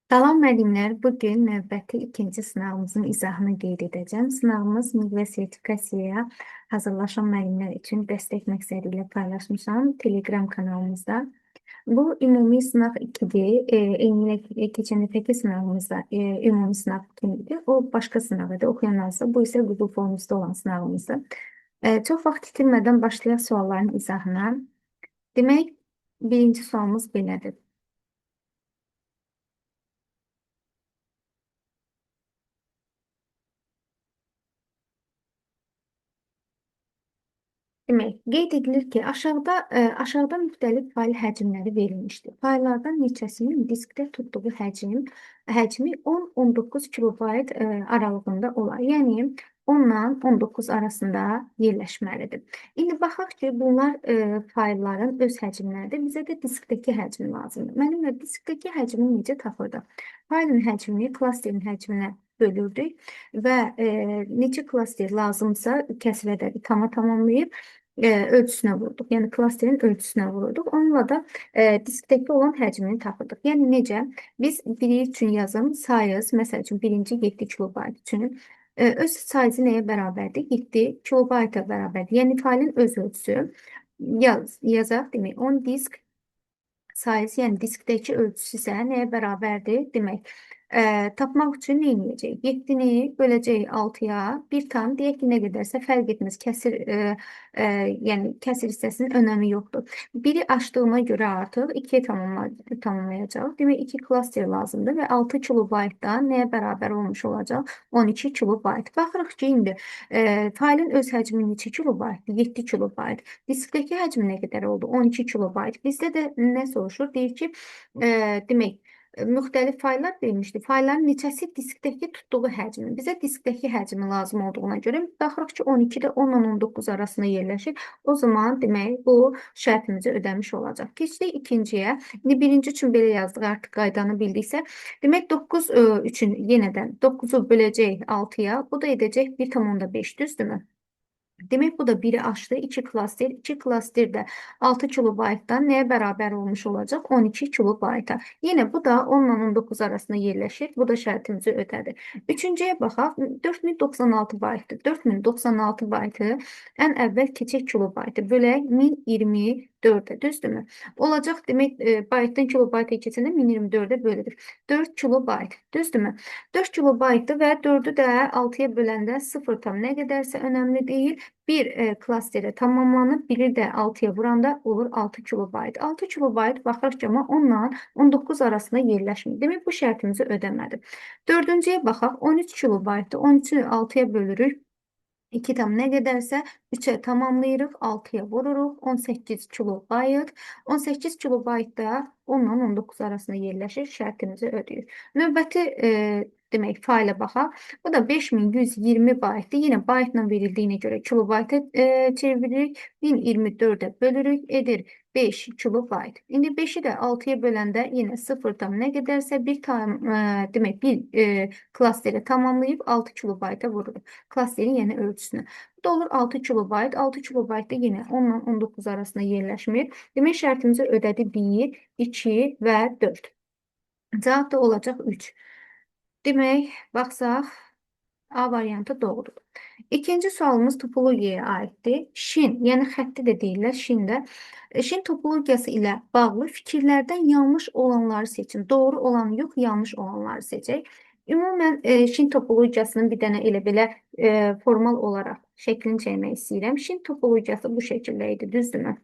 Salam müəllimlər, bu gün növbəti ikinci sınavımızın izahını qeyd edəcəm. Sınavımız milli sertifikasiyaya hazırlaşan müəllimlər üçün dəstək məqsədi ilə paylaşmışam Telegram kanalımızda. Bu ümumi sınaq 2-dir. Eynilə keçən dəfəki sınavımızda ümumi sınaq 2 idi. O başqa sınav idi, oxuyanlarsa, bu isə Google Forms'da olan sınavımızdır. Çox vaxt itirmədən başlayaq sualların izahına. Demək, birinci sualımız belədir. Demək, qeyd edilir ki, aşağıda müxtəlif fayl həcmləri verilmişdir. Fayllardan neçəsinin diskdə tutduğu həcmi 10-19 kilobayt aralığında olar. Yəni, 10-dan 19 arasında yerləşməlidir. İndi baxaq ki, bunlar faylların öz həcmləridir. Bizə də diskdəki həcmi lazımdır. Mənimlə diskdəki həcmi necə tapırdıq? Faylın həcmini klasterin həcminə bölürdük və neçə klaster lazımsa kəsir ədədi tama tamamlayıb ölçüsünə vurduq. Yəni klasterin ölçüsünə vururduq. Onunla da diskdəki olan həcmini tapırdıq. Yəni necə? Biz biri üçün yazım size, məsəl üçün birinci 7 kilobayt üçün öz size nəyə bərabərdir? 7 kilobayta bərabərdir. Yəni faylın öz ölçüsü yazaq. Demək 10 disk size, yəni diskdəki ölçüsü isə nəyə bərabərdir? Demək, tapmaq üçün nə edəcəyik? 7-ni böləcəyik 6-ya, bir tam deyək ki, nə qədərsə fərq etməz. Kəsir, yəni kəsir hissəsinin önəmi yoxdur. Biri açdığına görə artıq 2-yə tamamlayacaq. Demək, 2 klaster lazımdır və 6 kilobaytdan nəyə bərabər olmuş olacaq? 12 kilobayt. Baxırıq ki, indi faylın öz həcmi neçə kilobaytdır? 7 kilobayt. Diskdəki həcmi nə qədər oldu? 12 kilobayt. Bizdə də nə soruşur? Deyir ki, demək, müxtəlif fayllar verilmişdi. Faylların neçəsi diskdəki tutduğu həcmi. Bizə diskdəki həcmi lazım olduğuna görə baxırıq ki, 12 də 10 ilə 19 arasında yerləşir. O zaman demək, bu şərtimizi ödəmiş olacaq. Keçdik ikinciyə. İndi birinci üçün belə yazdıq, artıq qaydanı bildiksə. Demək, 9 üçün yenə də 9-u böləcəyik 6-ya. Bu da edəcək 1,5, düzdürmü? Demək, bu da 1-i aşdı, 2 klaster. 2 klaster də 6 kilobaytdan nəyə bərabər olmuş olacaq? 12 kilobayta. Yenə bu da 10 ilə 19 arasında yerləşir. Bu da şərtimizi ödədi. Üçüncüyə baxaq. 4096 baytdır. 4096 baytı ən əvvəl keçək kilobaytı. Bölək 1024-ə, düzdürmü? Olacaq, demək, baytdan kilobayta keçəndə 1024-ə bölünür. 4 kilobayt, düzdürmü? 4 kilobaytdır və 4-ü də 6-ya böləndə 0 tam nə qədərsə önəmli deyil. Bir klasterə tamamlanıb, biri də 6-ya vuranda olur 6 kilobayt. 6 kilobayt baxırıq ki, amma 10 ilə 19 arasında yerləşmir. Demək, bu şərtimizi ödəmədi. Dördüncüyə baxaq, 13 kilobaytdır. 13-ü 6-ya bölürük. 2 tam nə qədərsə 3-ə tamamlayırıq, 6-ya vururuq, 18 kilobayt. 18 kilobayt da 10 ilə 19 arasında yerləşir, şərtimizi ödəyir. Növbəti demək, fayla baxaq. Bu da 5120 baytdır. Yenə baytla verildiyinə görə kilobayta çeviririk. 1024-ə bölürük, edir 5 kilobayt. İndi 5-i də 6-ya böləndə yenə 0 tam nə qədərsə bir tam, demək, bir klasterə tamamlayıb 6 kilobayta vururuq. Klasterin yəni ölçüsünü. Bu da olur 6 kilobayt. 6 kilobayt da yenə 10 ilə 19 arasında yerləşmir. Demək, şərtimizi ödədi 1, 2 və 4. Cavab da olacaq 3. Demək, baxsaq, A variantı doğrudur. İkinci sualımız topologiyaya aiddir. Şin, yəni xətti də deyirlər, şin də. Şin topologiyası ilə bağlı fikirlərdən yanlış olanları seçin. Doğru olanı yox, yanlış olanları seçək. Ümumən, şin topologiyasının bir dənə elə belə formal olaraq şəklini çəkmək istəyirəm. Şin topologiyası bu şəkildə idi, düzdürmü?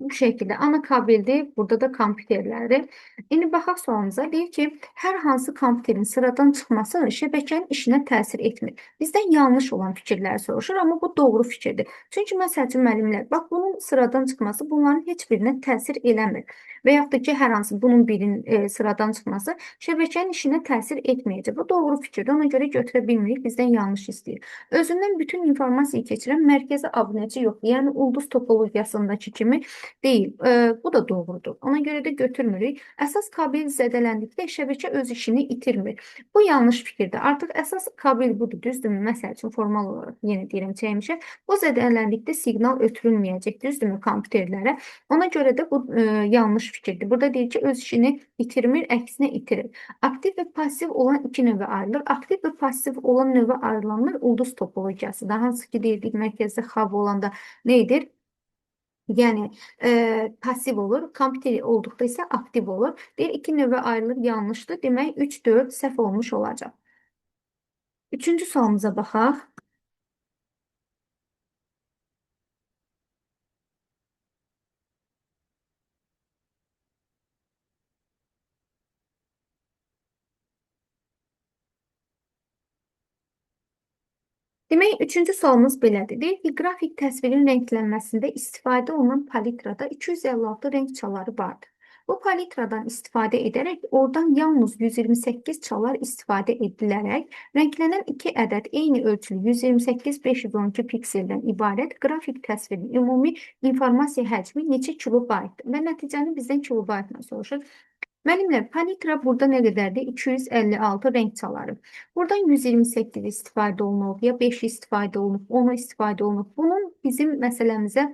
Bu şəkildə ana kabeldir, burada da kompüterlərdir. İndi baxaq sualımıza. Deyir ki, hər hansı kompüterin sıradan çıxması şəbəkənin işinə təsir etmir. Bizdən yanlış olan fikirlər soruşur, amma bu doğru fikirdir. Çünki məsəl üçün müəllimlər, bax bunun sıradan çıxması bunların heç birinə təsir eləmir. Və yaxud da ki, hər hansı bunun birinin sıradan çıxması şəbəkənin işinə təsir etməyəcək. Bu doğru fikirdir. Ona görə götürə bilmirik. Bizdən yanlış istəyir. Özündən bütün informasiyayı keçirən mərkəzi abunəçi yoxdur. Yəni ulduz topologiyasındakı kimi deyil. Bu da doğrudur. Ona görə də götürmürük. Əsas kabel zədələndikdə şəbəkə öz işini itirmir. Bu yanlış fikirdir. Artıq əsas kabel budur, düzdürmü? Məsəl üçün formal olaraq yenə deyirəm çəkmişəm. Bu zədələndikdə siqnal ötürülməyəcək, düzdürmü kompüterlərə? Ona görə də bu yanlış fikirdir. Burada deyir ki, öz işini itirmir, əksinə itirir. Aktiv və pasiv olan iki növə ayrılır. Aktiv və pasiv olan növə ayrılanlar ulduz topologiyasıdır. Hansı ki, deyirdik, mərkəzdə hub olanda nə edir? Yəni pasiv olur, kompüter olduqda isə aktiv olur. Deyir, iki növə ayrılır, yanlışdır. Demək, 3, 4 səhv olmuş olacaq. Üçüncü sualımıza baxaq. Demək, üçüncü sualımız belədir. Deyir ki, qrafik təsvirin rənglənməsində istifadə olunan palitrada 256 rəng çaları vardır. Bu palitradan istifadə edərək oradan yalnız 128 çalar istifadə edilərək rənglənən iki ədəd eyni ölçülü 128-512 pikseldən ibarət qrafik təsvirin ümumi informasiya həcmi neçə kilobaytdır? Və nəticəni bizdən kilobaytla soruşur. Müəllimlər, palitra burada nə qədərdir? 256 rəng çaları. Buradan 128 istifadə olunub, ya 5 istifadə olunub, 10 istifadə olunub. Bunun bizim məsələmizə,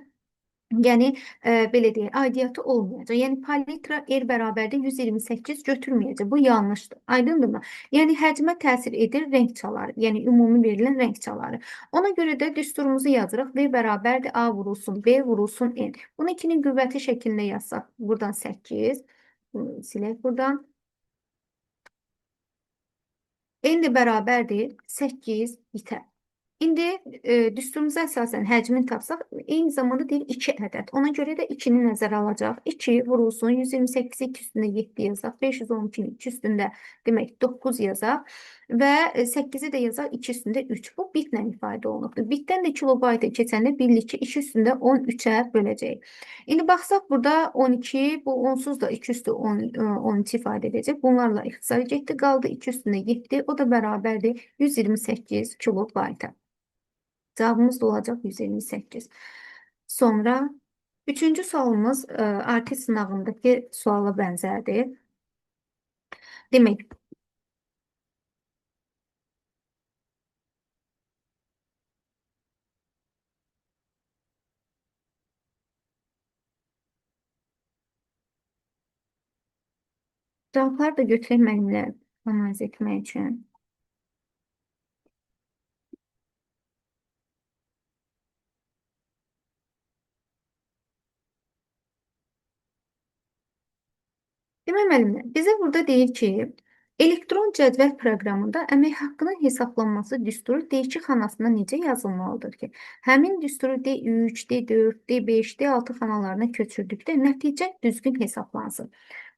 yəni belə deyək, aidiyyatı olmayacaq. Yəni palitra R bərabərdir 128 götürməyəcək. Bu yanlışdır. Aydındırmı? Yəni həcmə təsir edir rəng çaları. Yəni ümumi verilən rəng çaları. Ona görə də düsturumuzu yazırıq. V bərabərdir A vurulsun, B vurulsun N. Bunu 2-nin qüvvəti şəklində yazsaq, buradan 8. Bunu silək buradan. N də bərabərdir 8 bitər. İndi düsturumuza əsasən həcmini tapsaq, eyni zamanda deyir 2 ədəd. Ona görə də 2-ni nəzərə alacaq. 2 vurulsun, 128-i 2 üstündə 7 yazaq, 512-ni 2 üstündə demək 9 yazaq və 8-i də yazaq 2 üstündə 3. Bu bitlə ifadə olunubdur. Bitdən də kilobayta keçəndə birlikdə 2 üstündə 13-ə böləcəyik. İndi baxsaq burada 12, bu onsuz da 2 üstü 13 ifadə edəcək. Bunlarla ixtisar getdi, qaldı 2 üstündə 7, o da bərabərdir 128 kilobayta. Cavabımız da olacaq 128. Sonra üçüncü sualımız RT sınavındakı suala bənzərdir. Demək, cavabları da götürək mənimlə analiz etmək üçün. Demək müəllimlər, bizə burada deyir ki, elektron cədvəl proqramında əmək haqqının hesablanması düsturu D2 xanasında necə yazılmalıdır ki, həmin düsturu D3, D4, D5, D6 xanalarına köçürdükdə nəticə düzgün hesaplansın.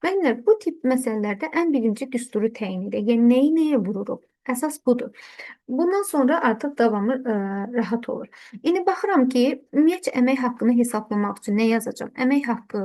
Müəllimlər, bu tip məsələlərdə ən birinci düsturu təyin edək. Yəni, nəyi nəyə vururuq? Əsas budur. Bundan sonra artıq davamı rahat olur. İndi baxıram ki, ümumiyyətcə əmək haqqını hesablamaq üçün nə yazacağam? Əmək haqqı.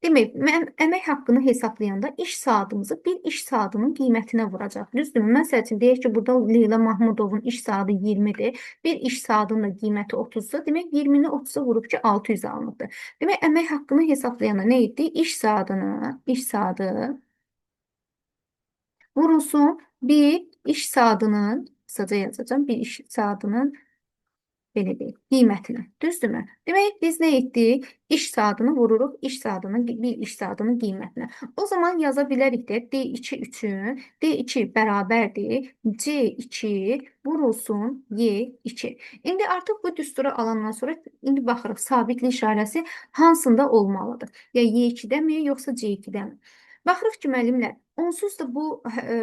Demək, mən əmək haqqını hesablayanda iş saatımızı bir iş saatının qiymətinə vuracaq. Düzdürmü? Məsəl üçün, deyək ki, burada Leyla Mahmudovun iş saatı 20-dir. Bir iş saatının da qiyməti 30-dur. Demək, 20-ni 30-a vurub ki, 600 alınıbdır. Demək, əmək haqqını hesablayanda nə etdi? İş saatını, iş saatı vurulsun bir iş saatının, qısaca yazacağım, bir iş saatının belə deyək, qiymətinə. Düzdürmü? Demək, biz nə etdik? İş saatını vururuq, iş saatının, bir iş saatının qiymətinə. O zaman yaza bilərik də D2 üçün, D2 bərabərdir, C2 vurulsun Y2. İndi artıq bu düsturu alandan sonra, indi baxırıq, sabitlik işarəsi hansında olmalıdır? Ya Y2-də mi, yoxsa C2-də mi? Baxırıq ki, müəllimlər, Onsuz da bu,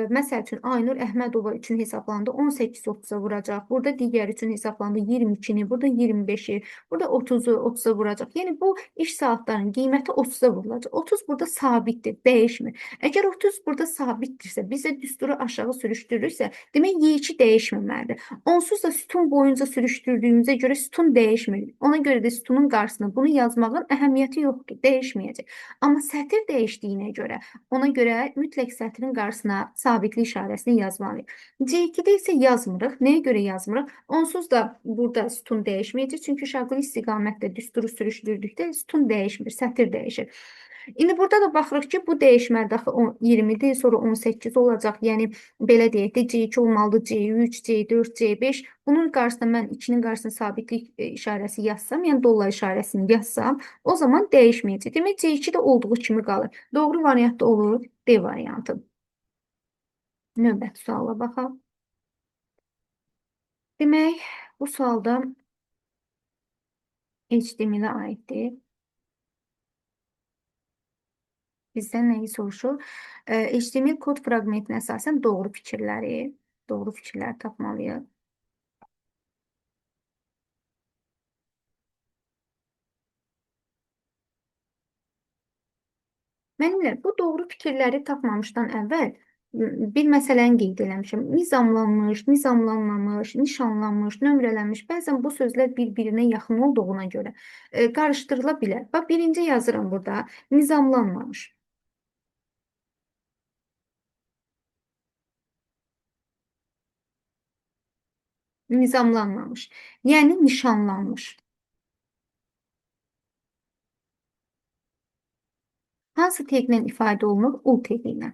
məsəl üçün, Aynur Əhmədova üçün hesablandı 18-30-a vuracaq. Burada digər üçün hesablandı 22-ni, burada 25-i, burada 30-u 30-a vuracaq. Yəni, bu iş saatlarının qiyməti 30-a vurulacaq. 30 burada sabitdir, dəyişmir. Əgər 30 burada sabitdirsə, bizə düsturu aşağı sürüşdürürsə, demək Y2 dəyişməməlidir. Onsuz da sütun boyunca sürüşdürdüyümüzə görə sütun dəyişmir. Ona görə də sütunun qarşısına bunu yazmağın əhəmiyyəti yoxdur, dəyişməyəcək. Amma sətir dəyişdiyinə görə, ona görə mütləq sətrin qarşısına sabitlik işarəsini yazmalıyıq. C2-də isə yazmırıq. Nəyə görə yazmırıq? Onsuz da burada sütun dəyişməyəcək. Çünki şaqlı istiqamətdə düsturu sürüşdürdükdə sütun dəyişmir, sətir dəyişir. İndi burada da baxırıq ki, bu dəyişməlidir. Axı 20-dir, sonra 18 olacaq. Yəni, belə deyək də, C2 olmalıdır, C3, C4, C5. Bunun qarşısına mən 2-nin qarşısına sabitlik işarəsi yazsam, yəni dollar işarəsini yazsam, o zaman dəyişməyəcək. Demək, C2 də olduğu kimi qalır. Doğru variant da olur D variantı. Növbəti suala baxaq. Demək, bu sualda HTML-ə aiddir. Bizdən nəyi soruşur? HTML kod fraqmentinə əsasən doğru fikirləri tapmalıyıq. Mənimlə bu doğru fikirləri tapmamışdan əvvəl bir məsələni qeyd eləmişəm. Nizamlanmış, nizamlanmamış, nişanlanmış, nömrələnmiş. Bəzən bu sözlər bir-birinə yaxın olduğuna görə qarışdırıla bilər. Bax, birinci yazıram burada. Nizamlanmamış. Nizamlanmamış. Yəni nişanlanmış. Hansı teqlə ifadə olunur? Ul teqi ilə.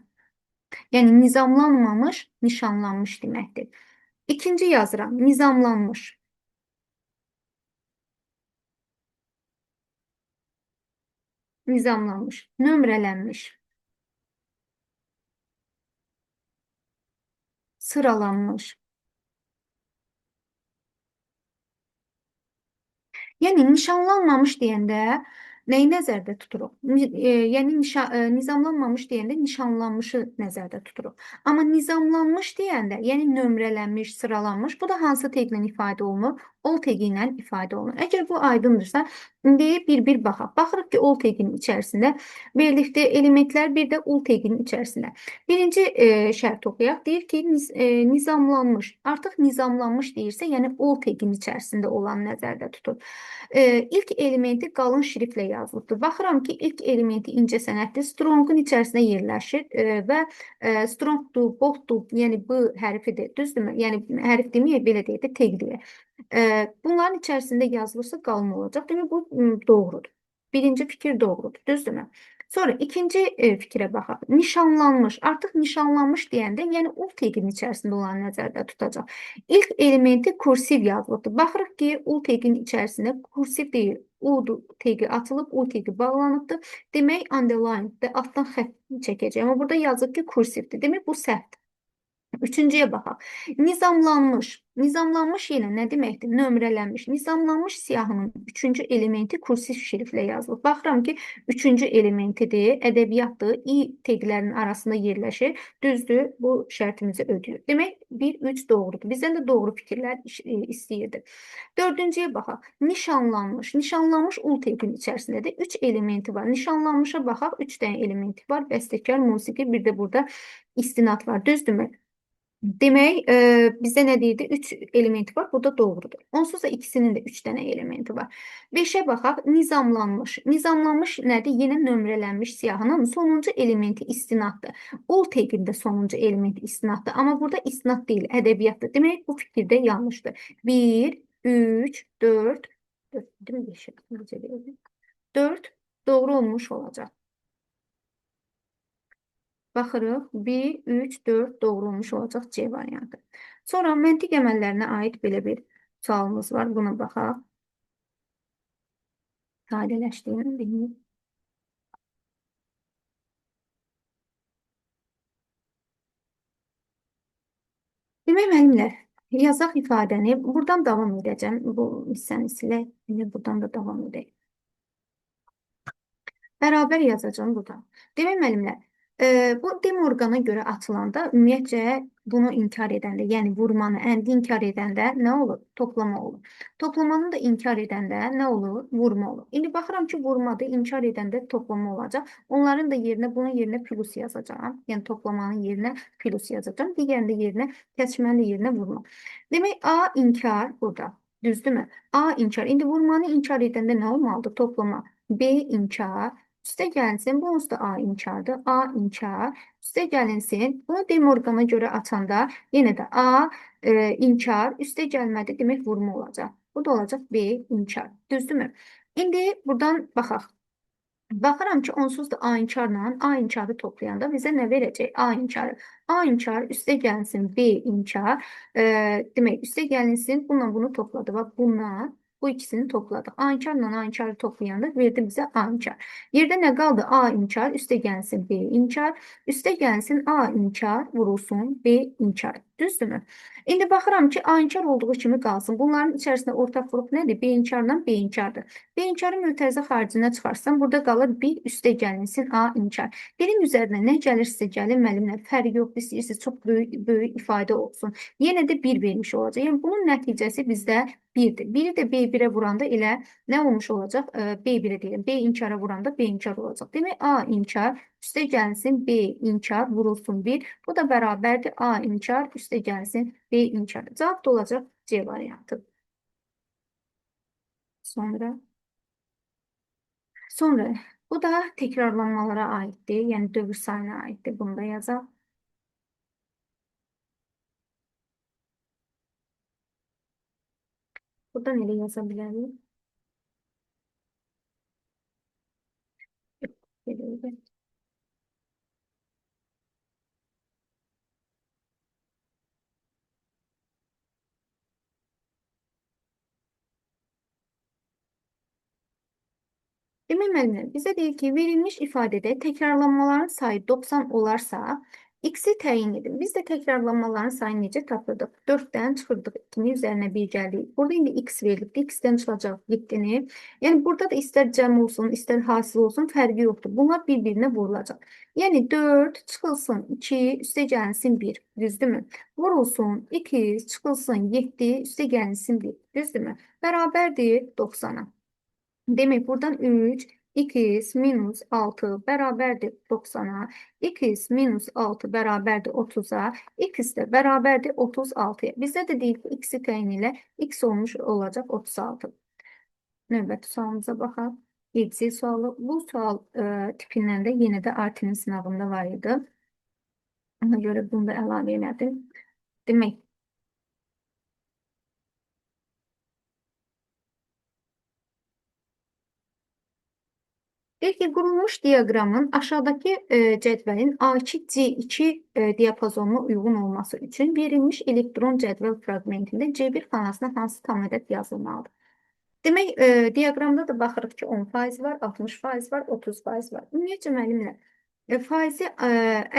Yəni nizamlanmamış, nişanlanmış deməkdir. İkinci yazıram, nizamlanmış. Nizamlanmış, nömrələnmiş. Sıralanmış. Yəni nişanlanmamış deyəndə nəyi nəzərdə tuturuq? Yəni nizamlanmamış deyəndə nişanlanmışı nəzərdə tuturuq. Amma nizamlanmış deyəndə, yəni nömrələnmiş, sıralanmış, bu da hansı teqlə ifadə olunur? Ol teqi ilə ifadə olunur. Əgər bu aydındırsa, indi bir-bir baxaq. Baxırıq ki, ol teqinin içərisində verdikdə elementlər, bir də ul teqinin içərisində. Birinci şərt oxuyaq. Deyir ki, nizamlanmış. Artıq nizamlanmış deyirsə, yəni ol teqinin içərisində olan nəzərdə tutur. İlk elementi qalın şriftlə yazılıbdır. Baxıram ki, ilk elementi incəsənətdir. Strong'un içərisində yerləşir və strongdur, bolddur, yəni B hərfidir. Düzdürmü? Yəni hərf deməyək, belə deyək də, tag deyək. Bunların içərisində yazılırsa qalın olacaq. Demək, bu doğrudur. Birinci fikir doğrudur. Düzdürmü? Sonra ikinci fikrə baxaq. Nişanlanmış. Artıq nişanlanmış deyəndə, yəni ul teqinin içərisində olan nəzərdə tutacaq. İlk elementi kursiv yazılıbdır. Baxırıq ki, ul teqinin içərisində kursiv deyil. U teqi atılıb, U teqi bağlanıbdır. Demək, underline-dir. Altdan xətt çəkəcək. Amma burada yazıb ki, kursivdir. Demək, bu səhvdir. Üçüncüyə baxaq. Nizamlanmış. Nizamlanmış yenə nə deməkdir? Nömrələnmiş. Nizamlanmış siyahının üçüncü elementi kursiv şriftlə yazılıb. Baxıram ki, üçüncü elementidir, ədəbiyyatdır, i teqlərinin arasında yerləşir. Düzdür, bu şərtimizi ödəyir. Demək, 1, 3 doğrudur. Bizdən də doğru fikirlər istəyirdi. Dördüncüyə baxaq. Nişanlanmış. Nişanlanmış ul teqinin içərisində də 3 elementi var. Nişanlanmışa baxaq, 3 dənə elementi var. Bəstəkar, musiqi, bir də burada istinad var. Düzdürmü? Demək, bizə nə deyirdi? 3 elementi var. Bu da doğrudur. Onsuz da ikisinin də 3 dənə elementi var. 5-ə baxaq. Nizamlanmış. Nizamlanmış nədir? Yenə nömrələnmiş siyahının sonuncu elementi istinaddır. Ul teqində sonuncu elementi istinaddır. Amma burada istinad deyil, ədəbiyyatdır. Demək, bu fikirdə yanlışdır. 1, 3, 4, 4, değil mi? 5-ə necə deyirdi? 4 doğru olmuş olacaq. Baxırıq, 1, 3, 4 doğru olmuş olacaq C variantı. Sonra məntiq əməllərinə aid belə bir sualımız var. Buna baxaq. Sadələşdirin, bilmiyorum. Demək, müəllimlər, yazaq ifadəni. Buradan davam edəcəm. Bu hissəni silək. İndi buradan da davam edək. Bərabər yazacağım buradan. Demək, müəllimlər, Bu De Morgana görə açılanda ümumiyyətcə bunu inkar edəndə, yəni vurmanı əndi inkar edəndə nə olur? Toplama olur. Toplamanı da inkar edəndə nə olur? Vurma olur. İndi baxıram ki, vurmadır, inkar edəndə toplama olacaq. Onların da yerinə, bunun yerinə plus yazacağam. Yəni toplamanın yerinə plus yazacağam. Digərinin də yerinə, kəsmənin də yerinə vurma. Demək A inkar burada. Düzdürmü? A inkar. İndi vurmanı inkar edəndə nə olmalıdır? Toplama. B inkar. Üstə gəlinsin, bu onsuz da A inkardır. A inkar. Üstə gəlinsin. Bunu De Morgana görə açanda yenə də A inkar. Üstə gəlmədi, demək vurma olacaq. Bu da olacaq B inkar. Düzdürmü? İndi buradan baxaq. Baxıram ki, onsuz da A inkarla A inkarı toplayanda bizə nə verəcək? A inkarı. A inkar üstə gəlinsin B inkar. Demək, üstə gəlinsin, bununla bunu topladı. Bax, bununla bu ikisini topladıq. A inkarla A inkarı toplayanda verdi bizə A inkar. Yerdə nə qaldı? A inkar, üstə gəlsin B inkar, üstə gəlsin A inkar, vurulsun B inkar. Düzdürmü? İndi baxıram ki, A inkar olduğu kimi qalsın. Bunların içərisində ortaq qrup nədir? B inkarla B inkardır. B inkarı mötərizə xaricinə çıxarsam, burada qalır 1 üstə gəlinsin A inkar. Birin üzərinə nə gəlirsə gəlin, müəllimlər, fərqi yoxdur, istəyirsiniz çox böyük, böyük ifadə olsun. Yenə də 1 vermiş olacaq. Yəni, bunun nəticəsi bizdə 1-dir. 1-i də B1-ə vuranda elə nə olmuş olacaq? B1-ə deyirəm. B inkara vuranda B inkar olacaq. Demək, A inkar üstə gəlsin B inkar vurulsun 1. Bu da bərabərdir A inkar üstə gəlsin B inkar. Cavab da olacaq C variantı. Sonra bu da tekrarlanmalara aiddir. Yəni dövr sayına aiddir. Bunu da yazaq. Buradan elə yaza bilərik. Belə. Demək müəllimlər, bizə deyir ki, verilmiş ifadədə təkrarlanmaların sayı 90 olarsa, x-i təyin edin. Biz də təkrarlanmaların sayını necə tapırdıq? 4-dən çıxırdıq, 2-nin üzərinə 1 gəldik. Burada indi x verilibdir, x-dən çıxacaq 7-ni. Yəni, burada da istər cəm olsun, istər hasil olsun, fərqi yoxdur. Bunlar bir-birinə vurulacaq. Yəni, 4 çıxılsın 2, üstə gəlinsin 1, düzdürmü? Vurulsun 2, çıxılsın 7, üstə gəlinsin 1, düzdürmü? Bərabərdir 90-a. Demək, buradan 3, x minus 6 bərabərdir 90-a, x minus 6 bərabərdir 30-a, x də bərabərdir 36-ya. Bizdə də deyil ki, x-i təyin ilə x olmuş olacaq 36. Növbəti sualımıza baxaq. X sualı. Bu sual tipindən də yenə də RT-nin sınavında var idi. Ona görə bunu da əlavə elədim. Demək, deyir ki, qurulmuş diaqramın aşağıdakı cədvəlin A2, C2 diapazonuna uyğun olması üçün verilmiş elektron cədvəl fraqmentində C1 xanasına hansı tam ədəd yazılmalıdır? Demək, diaqramda da baxırıq ki, 10% var, 60% var, 30% var. Ümumiyyətcə, müəllimlər, faizi,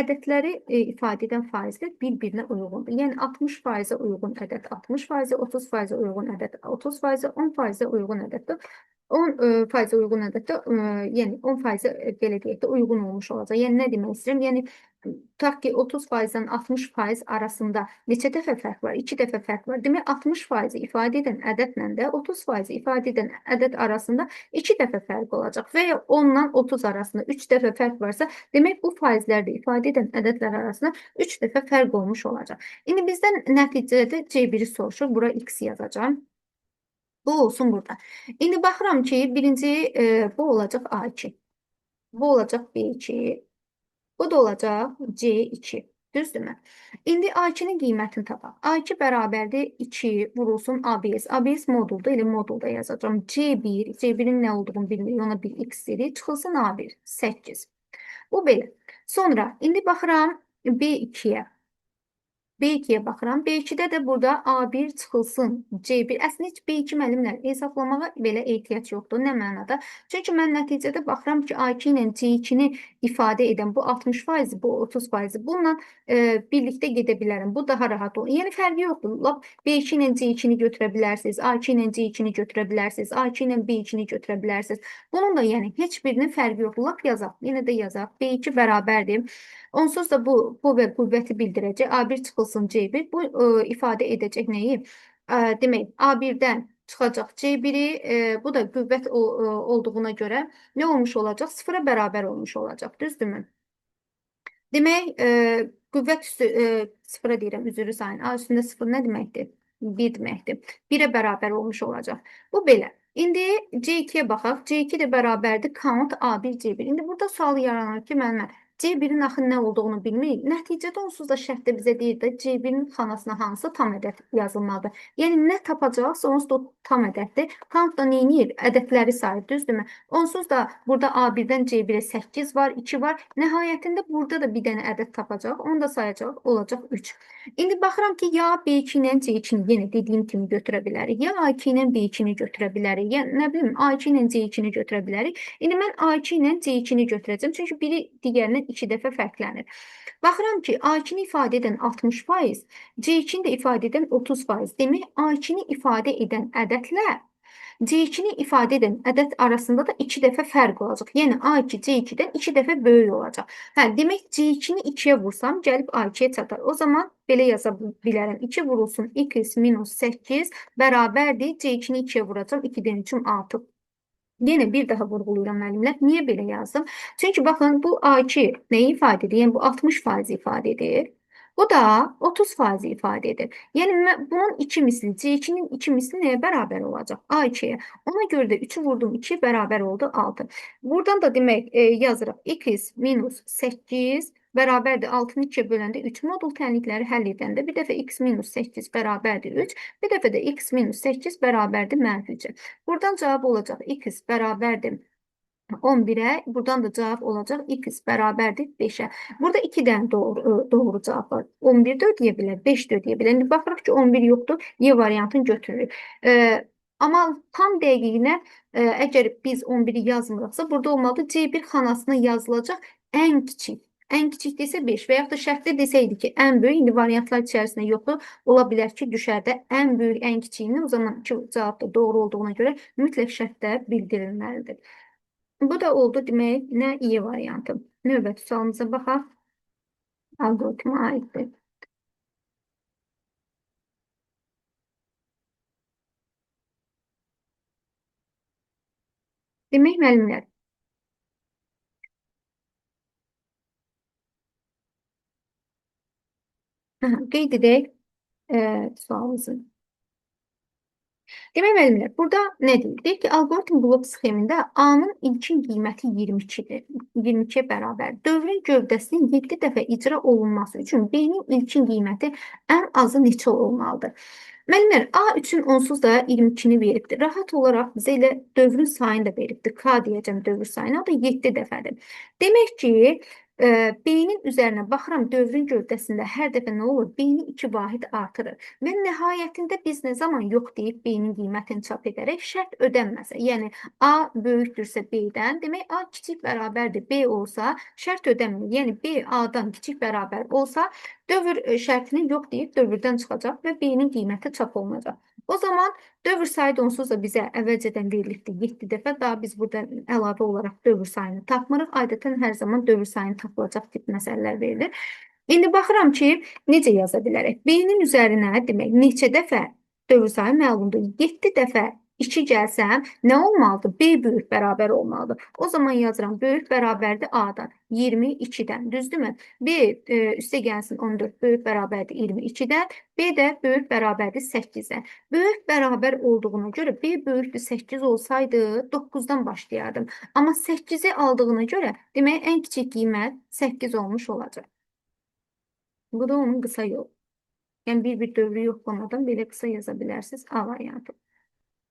ədədləri ifadə edən faizlər bir-birinə uyğundur. Yəni, 60%-ə uyğun ədəd 60%, 30%-ə uyğun ədəd 30%, 10%-ə uyğun ədəddir. 10% uyğun ədəddə, yəni 10% belə deyək də uyğun olmuş olacaq. Yəni nə demək istəyirəm? Yəni tutaq ki, 30%-dən 60% arasında neçə dəfə fərq var? 2 dəfə fərq var. Demək 60% ifadə edən ədədlə də 30% ifadə edən ədəd arasında 2 dəfə fərq olacaq. Və ya 10-dan 30 arasında 3 dəfə fərq varsa, demək bu faizlərdə ifadə edən ədədlər arasında 3 dəfə fərq olmuş olacaq. İndi bizdən nəticədə C1-i soruşur. Bura x yazacağam. Bu olsun burada. İndi baxıram ki, birinci bu olacaq A2. Bu olacaq B2. Bu da olacaq C2. Düzdürmü? İndi A2-nin qiymətini tapaq. A2 bərabərdir 2 vurulsun ABS. ABS modulda, elə modulda yazacağam. C1, C1-in nə olduğunu bilmirik, ona bir x dedik. Çıxılsın A1, 8. Bu belə. Sonra, indi baxıram B2-yə. B2-yə baxıram. B2-də də burada A1 çıxılsın, C1. Əslində heç B2 müəllimlər hesablamağa belə ehtiyac yoxdur. Nə mənada? Çünki mən nəticədə baxıram ki, A2 ilə C2-ni ifadə edən bu 60%, bu 30%. Bununla birlikdə gedə bilərəm. Bu daha rahat olur. Yəni fərqi yoxdur. Lap B2 ilə C2-ni götürə bilərsiniz, A2 ilə C2-ni götürə bilərsiniz, A2 ilə B2-ni götürə bilərsiniz. Bunun da yəni heç birinin fərqi yoxdur. Lap yazaq. Yenə də yazaq. B2 bərabərdir. Onsuz da bu və qüvvəti bildirəcək. A1 çıxılsın C1. Bu ifadə edəcək nəyi? Demək, A1-dən çıxacaq C1-i. Bu da qüvvət olduğuna görə nə olmuş olacaq? Sıfıra bərabər olmuş olacaq. Düzdürmü? Demək, qüvvət üstü sıfıra deyirəm, üzrü sayın. A üstündə sıfır nə deməkdir? 1 deməkdir. 1-ə bərabər olmuş olacaq. Bu belə. İndi C2-yə baxaq. C2 də bərabərdir count A1 C1. İndi burada sual yaranır ki, müəllimə, C1-in axı nə olduğunu bilmirik. Nəticədə onsuz da şərtdə bizə deyir də C1-in xanasına hansı tam ədəd yazılmalıdır. Yəni nə tapacaqsa onsuz da o tam ədəddir. Count da nə edir? Ədədləri sayır, düzdürmü? Onsuz da burada A1-dən C1-ə 8 var, 2 var. Nəhayətində burada da bir dənə ədəd tapacaq. Onu da sayacaq, olacaq 3. İndi baxıram ki, ya B2 ilə C2-ni yenə dediyim kimi götürə bilərik, ya A2 ilə B2-ni götürə bilərik, ya nə bilim A2 ilə C2-ni götürə bilərik. İndi mən A2 ilə C2-ni götürəcəm. Çünki biri digərindən 2 dəfə fərqlənir. Baxıram ki, A2-ni ifadə edən 60%, C2-ni də ifadə edən 30%. Demək, A2-ni ifadə edən ədədlə C2-ni ifadə edən ədəd arasında da 2 dəfə fərq olacaq. Yəni A2 C2-dən 2 dəfə böyük olacaq. Hə, demək C2-ni 2-yə vursam gəlib A2-yə çatar. O zaman belə yaza bilərəm. 2 vurulsun x minus 8 bərabərdir. C2-ni 2-yə vuracam. 2-dən 3-üm 6. Yenə bir daha vurğulayıram müəllimlər. Niyə belə yazdım? Çünki baxın, bu A2 nəyi ifadə edir? Yəni bu 60% ifadə edir. Bu da 30% ifadə edir. Yəni bunun 2 misli, C2-nin 2 misli nəyə bərabər olacaq? A2-yə. Ona görə də 3-ü vurdum 2 bərabər oldu 6. Buradan da demək yazırıq x minus 8 bərabərdir 6-nı 2-yə böləndə 3. Modul tənlikləri həll edəndə bir dəfə x minus 8 bərabərdir 3, bir dəfə də x minus 8 bərabərdir mənfi 3-ə. Buradan cavab olacaq x bərabərdir 11-ə, buradan da cavab olacaq x bərabərdir 5-ə. Burada 2 dənə doğru cavab var. 11 də ödəyə bilər, 5 də ödəyə bilər. İndi baxırıq ki, 11 yoxdur, Y variantını götürürük. Amma tam dəqiqinə əgər biz 11-i yazmırıqsa, burada olmalıdır C1 xanasına yazılacaq ən kiçik. Ən kiçik desə 5 və yaxud da şərtdə desəydi ki, ən böyük, indi variantlar içərisində yoxdur. Ola bilər ki, düşər də ən böyük, ən kiçiyini. O zaman iki cavab da doğru olduğuna görə mütləq şərtdə bildirilməlidir. Bu da oldu demək, nə Y variantı. Növbəti sualımıza baxaq. Algoritma aiddir. Demək, müəllimlər, aha, qeyd edək sualımızı. Demək, müəllimlər, burada nə deyir? Deyir ki, algoritm blok sxemində A-nın ilkin qiyməti 22-dir. 22-yə bərabər. Dövrün gövdəsinin 7 dəfə icra olunması üçün B-nin ilkin qiyməti ən azı neçə olmalıdır? Müəllimlər, A üçün onsuz da 22-ni veribdir. Rahat olaraq bizə elə dövrün sayını da veribdir. K deyəcəm dövr sayını, o da 7 dəfədir. Demək ki, B-nin üzərinə baxıram, dövrün gövdəsində hər dəfə nə olur? B-ni 2 vahid artırır. Və nəhayətində biz nə zaman yox deyib B-nin qiymətini çap edərək şərt ödənməsə, yəni A böyükdürsə B-dən, demək A kiçik bərabərdir B olsa, şərt ödənmir. Yəni B A-dan kiçik bərabər olsa, dövr şərtini yox deyib dövrdən çıxacaq və B-nin qiyməti çap olunacaq. O zaman dövr sayı da onsuz da bizə əvvəlcədən verilibdir 7 dəfə. Daha biz burada əlavə olaraq dövr sayını tapmırıq. Adətən hər zaman dövr sayını tapılacaq tip məsələlər verilir. İndi baxıram ki, necə yaza bilərik? B-nin üzərinə demək neçə dəfə dövr sayı məlumdur. 7 dəfə 2 gəlsəm, nə olmalıdır? B böyük bərabər olmalıdır. O zaman yazıram, böyük bərabərdir A-dan, 22-dən, düzdürmü? B üstə gəlsin 14, böyük bərabərdir 22-dən, B də böyük bərabərdir 8-dən. Böyük bərabər olduğuna görə B böyükdür 8 olsaydı 9-dan başlayardım. Amma 8-i aldığına görə demək ən kiçik qiymət 8 olmuş olacaq. Bu da onun qısa yolu. Yəni bir-bir dövrü yoxlamadan belə qısa yaza bilərsiniz A variantı.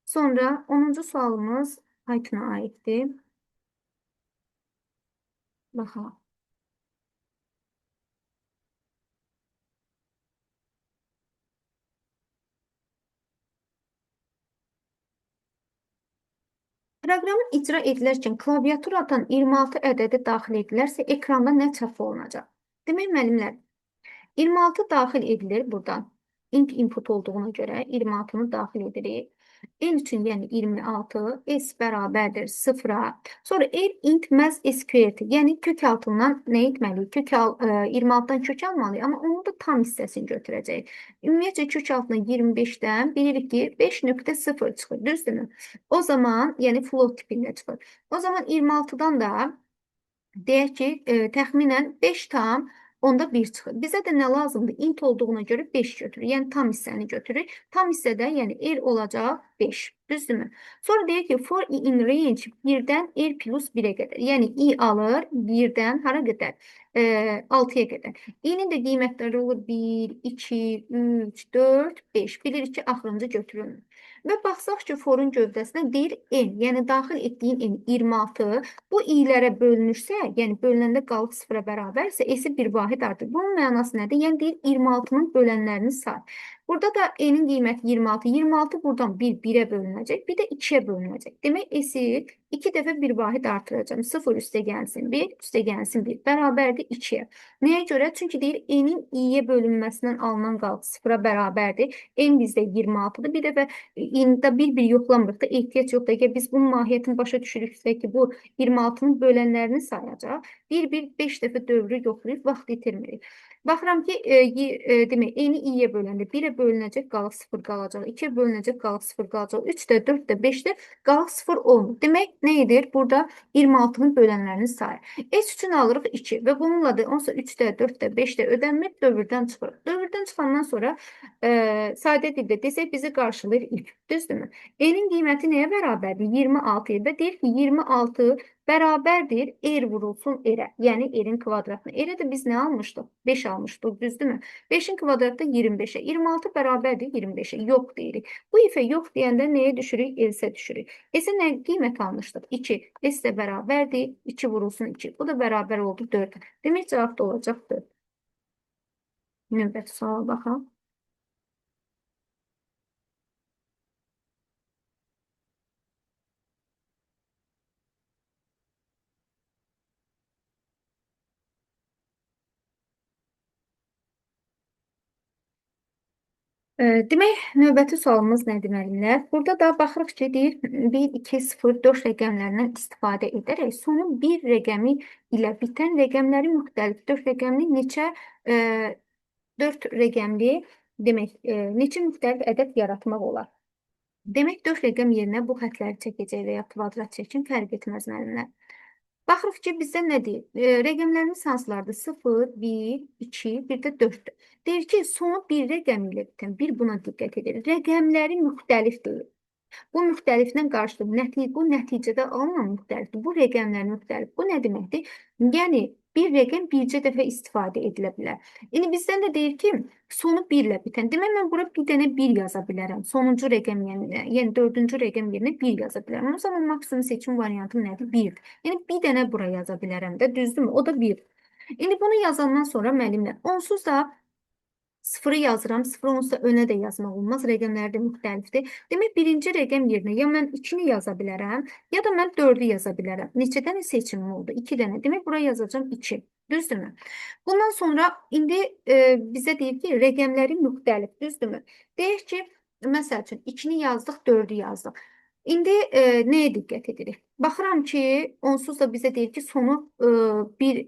Sonra 10. sualımız Python'a aiddir. Baxalım. Proqramın icra edilərkən klaviaturadan 26 ədədi daxil edilərsə, ekranda nə çap olunacaq? Demək, müəllimlər, 26 daxil edilir buradan. Int input olduğuna görə 26-nı daxil edirik. N üçün, yəni 26, S bərabərdir 0-a. Sonra R int maz sqrt, yəni kök altından nə etməliyik? 26-dan kök almalıyıq, amma onun da tam hissəsini götürəcəyik. Ümumiyyətcə, kök altına 25-dən bilirik ki, 5.0 çıxır, düzdürmü? O zaman, yəni float tipində çıxır. O zaman 26-dan da deyək ki, təxminən 5 tam onda 1 çıxır. Bizə də nə lazımdır? Int olduğuna görə 5 götürür. Yəni tam hissəni götürür. Tam hissədə, yəni R olacaq 5. Düzdürmü? Sonra deyir ki, for i in range 1-dən R plus 1-ə qədər. Yəni i alır 1-dən hara qədər? 6-ya qədər. İ-nin də qiymətləri olur 1, 2, 3, 4, 5. Bilirik ki, axırıncı götürülmür. Və baxsaq ki, forun gövdəsinə deyir n, yəni daxil etdiyin n 26, bu i'lərə bölünürsə, yəni bölünəndə qalıq sıfıra bərabərsə, s-i bir vahid artır. Bunun mənası nədir? Yəni deyir 26-nın bölənlərini say. Burada da n-in qiyməti 26. 26 buradan 1, 1-ə bölünəcək, bir də 2-yə bölünəcək. Demək, s-i 2 dəfə bir vahid artıracağım. 0 üstə gəlsin 1, üstə gəlsin 1, bərabərdir 2-yə. Nəyə görə? Çünki deyir n-in i-yə bölünməsindən alınan qalıq sıfıra bərabərdir. N bizdə 26-dır. Bir dəfə indi bir-bir yoxlamırıq da, ehtiyac yoxdur. Əgər biz bunun mahiyyətini başa düşürüksə ki, bu 26-nın bölənlərini sayacaq. 1-1, 5 dəfə dövrü yoxlayıb, vaxt itirmirik. Baxıram ki, demək, n-i i-yə böləndə 1-ə bölünəcək, qalıq 0 qalacaq. 2-yə bölünəcək, qalıq 0 qalacaq. 3-də, 4-də, 5-də qalıq 0 olmur. Demək, nə edir? Burada 26-nın bölənlərini sayır. S üçün alırıq 2 və bununla da onsa 3-də, 4-də, 5-də ödənmir, dövrdən çıxırıq. Dövrdən çıxandan sonra sadə dildə desək, bizi qarşılayır if. Düzdürmü? N-in qiyməti nəyə bərabərdir? 26-ya və deyir ki, 26 bərabərdir R vurulsun R-ə, yəni R-in kvadratına. R-ə də biz nə almışdıq? 5 almışdıq, düzdürmü? 5-in kvadratı 25-ə. 26 bərabərdir 25-ə. Yox deyirik. Bu ifə yox deyəndə nəyə düşürük? S-ə düşürük. S-ə nə qiymət almışdıq? 2. S də bərabərdir 2 vurulsun 2. Bu da bərabər oldu 4-ə. Demək, cavab da olacaq 4. Növbəti suala baxaq. Demək, növbəti sualımız nədir, müəllimlər? Burada da baxırıq ki, deyir 1, 2, 0, 4 rəqəmlərindən istifadə edərək sonu bir rəqəmi ilə bitən rəqəmləri müxtəlif 4 rəqəmli neçə 4 rəqəmli demək, neçə müxtəlif ədəd yaratmaq olar? Demək, 4 rəqəm yerinə bu xətləri çəkəcək və ya kvadrat çəkin, fərq etməz müəllimlər. Baxırıq ki, bizdə nə deyir? Rəqəmlərimiz hansılardır? 0, 1, 2, bir də 4-dür. Deyir ki, sonu bir rəqəm ilə bitən, bir buna diqqət edirik. Rəqəmləri müxtəlif deyil. Bu müxtəliflə qarşılıq, bu nəticədə alınan müxtəlifdir. Bu rəqəmlər müxtəlif. Bu nə deməkdir? Yəni, bir rəqəm bircə dəfə istifadə edilə bilər. İndi bizdən də deyir ki, sonu 1 ilə bitən. Demək, mən bura bir dənə 1 yaza bilərəm. Sonuncu rəqəm yerinə, yəni dördüncü rəqəm yerinə 1 yaza bilərəm. O zaman maksimum seçim variantım nədir? 1-dir. Yəni, bir dənə bura yaza bilərəm də, düzdürmü? O da 1. İndi bunu yazandan sonra müəllimlər, onsuz da 0-ı yazıram. 0 onsuz da önə də yazmaq olmaz. Rəqəmlər də müxtəlifdir. Demək, birinci rəqəm yerinə ya mən 2-ni yaza bilərəm, ya da mən 4-ü yaza bilərəm. Neçə dənə seçimim oldu? 2 dənə. Demək, bura yazacağım 2. Düzdürmü? Bundan sonra indi bizə deyir ki, rəqəmləri müxtəlif. Düzdürmü? Deyək ki, məsəl üçün 2-ni yazdıq, 4-ü yazdıq. İndi nəyə diqqət edirik? Baxıram ki, onsuz da bizə deyir ki, sonu bir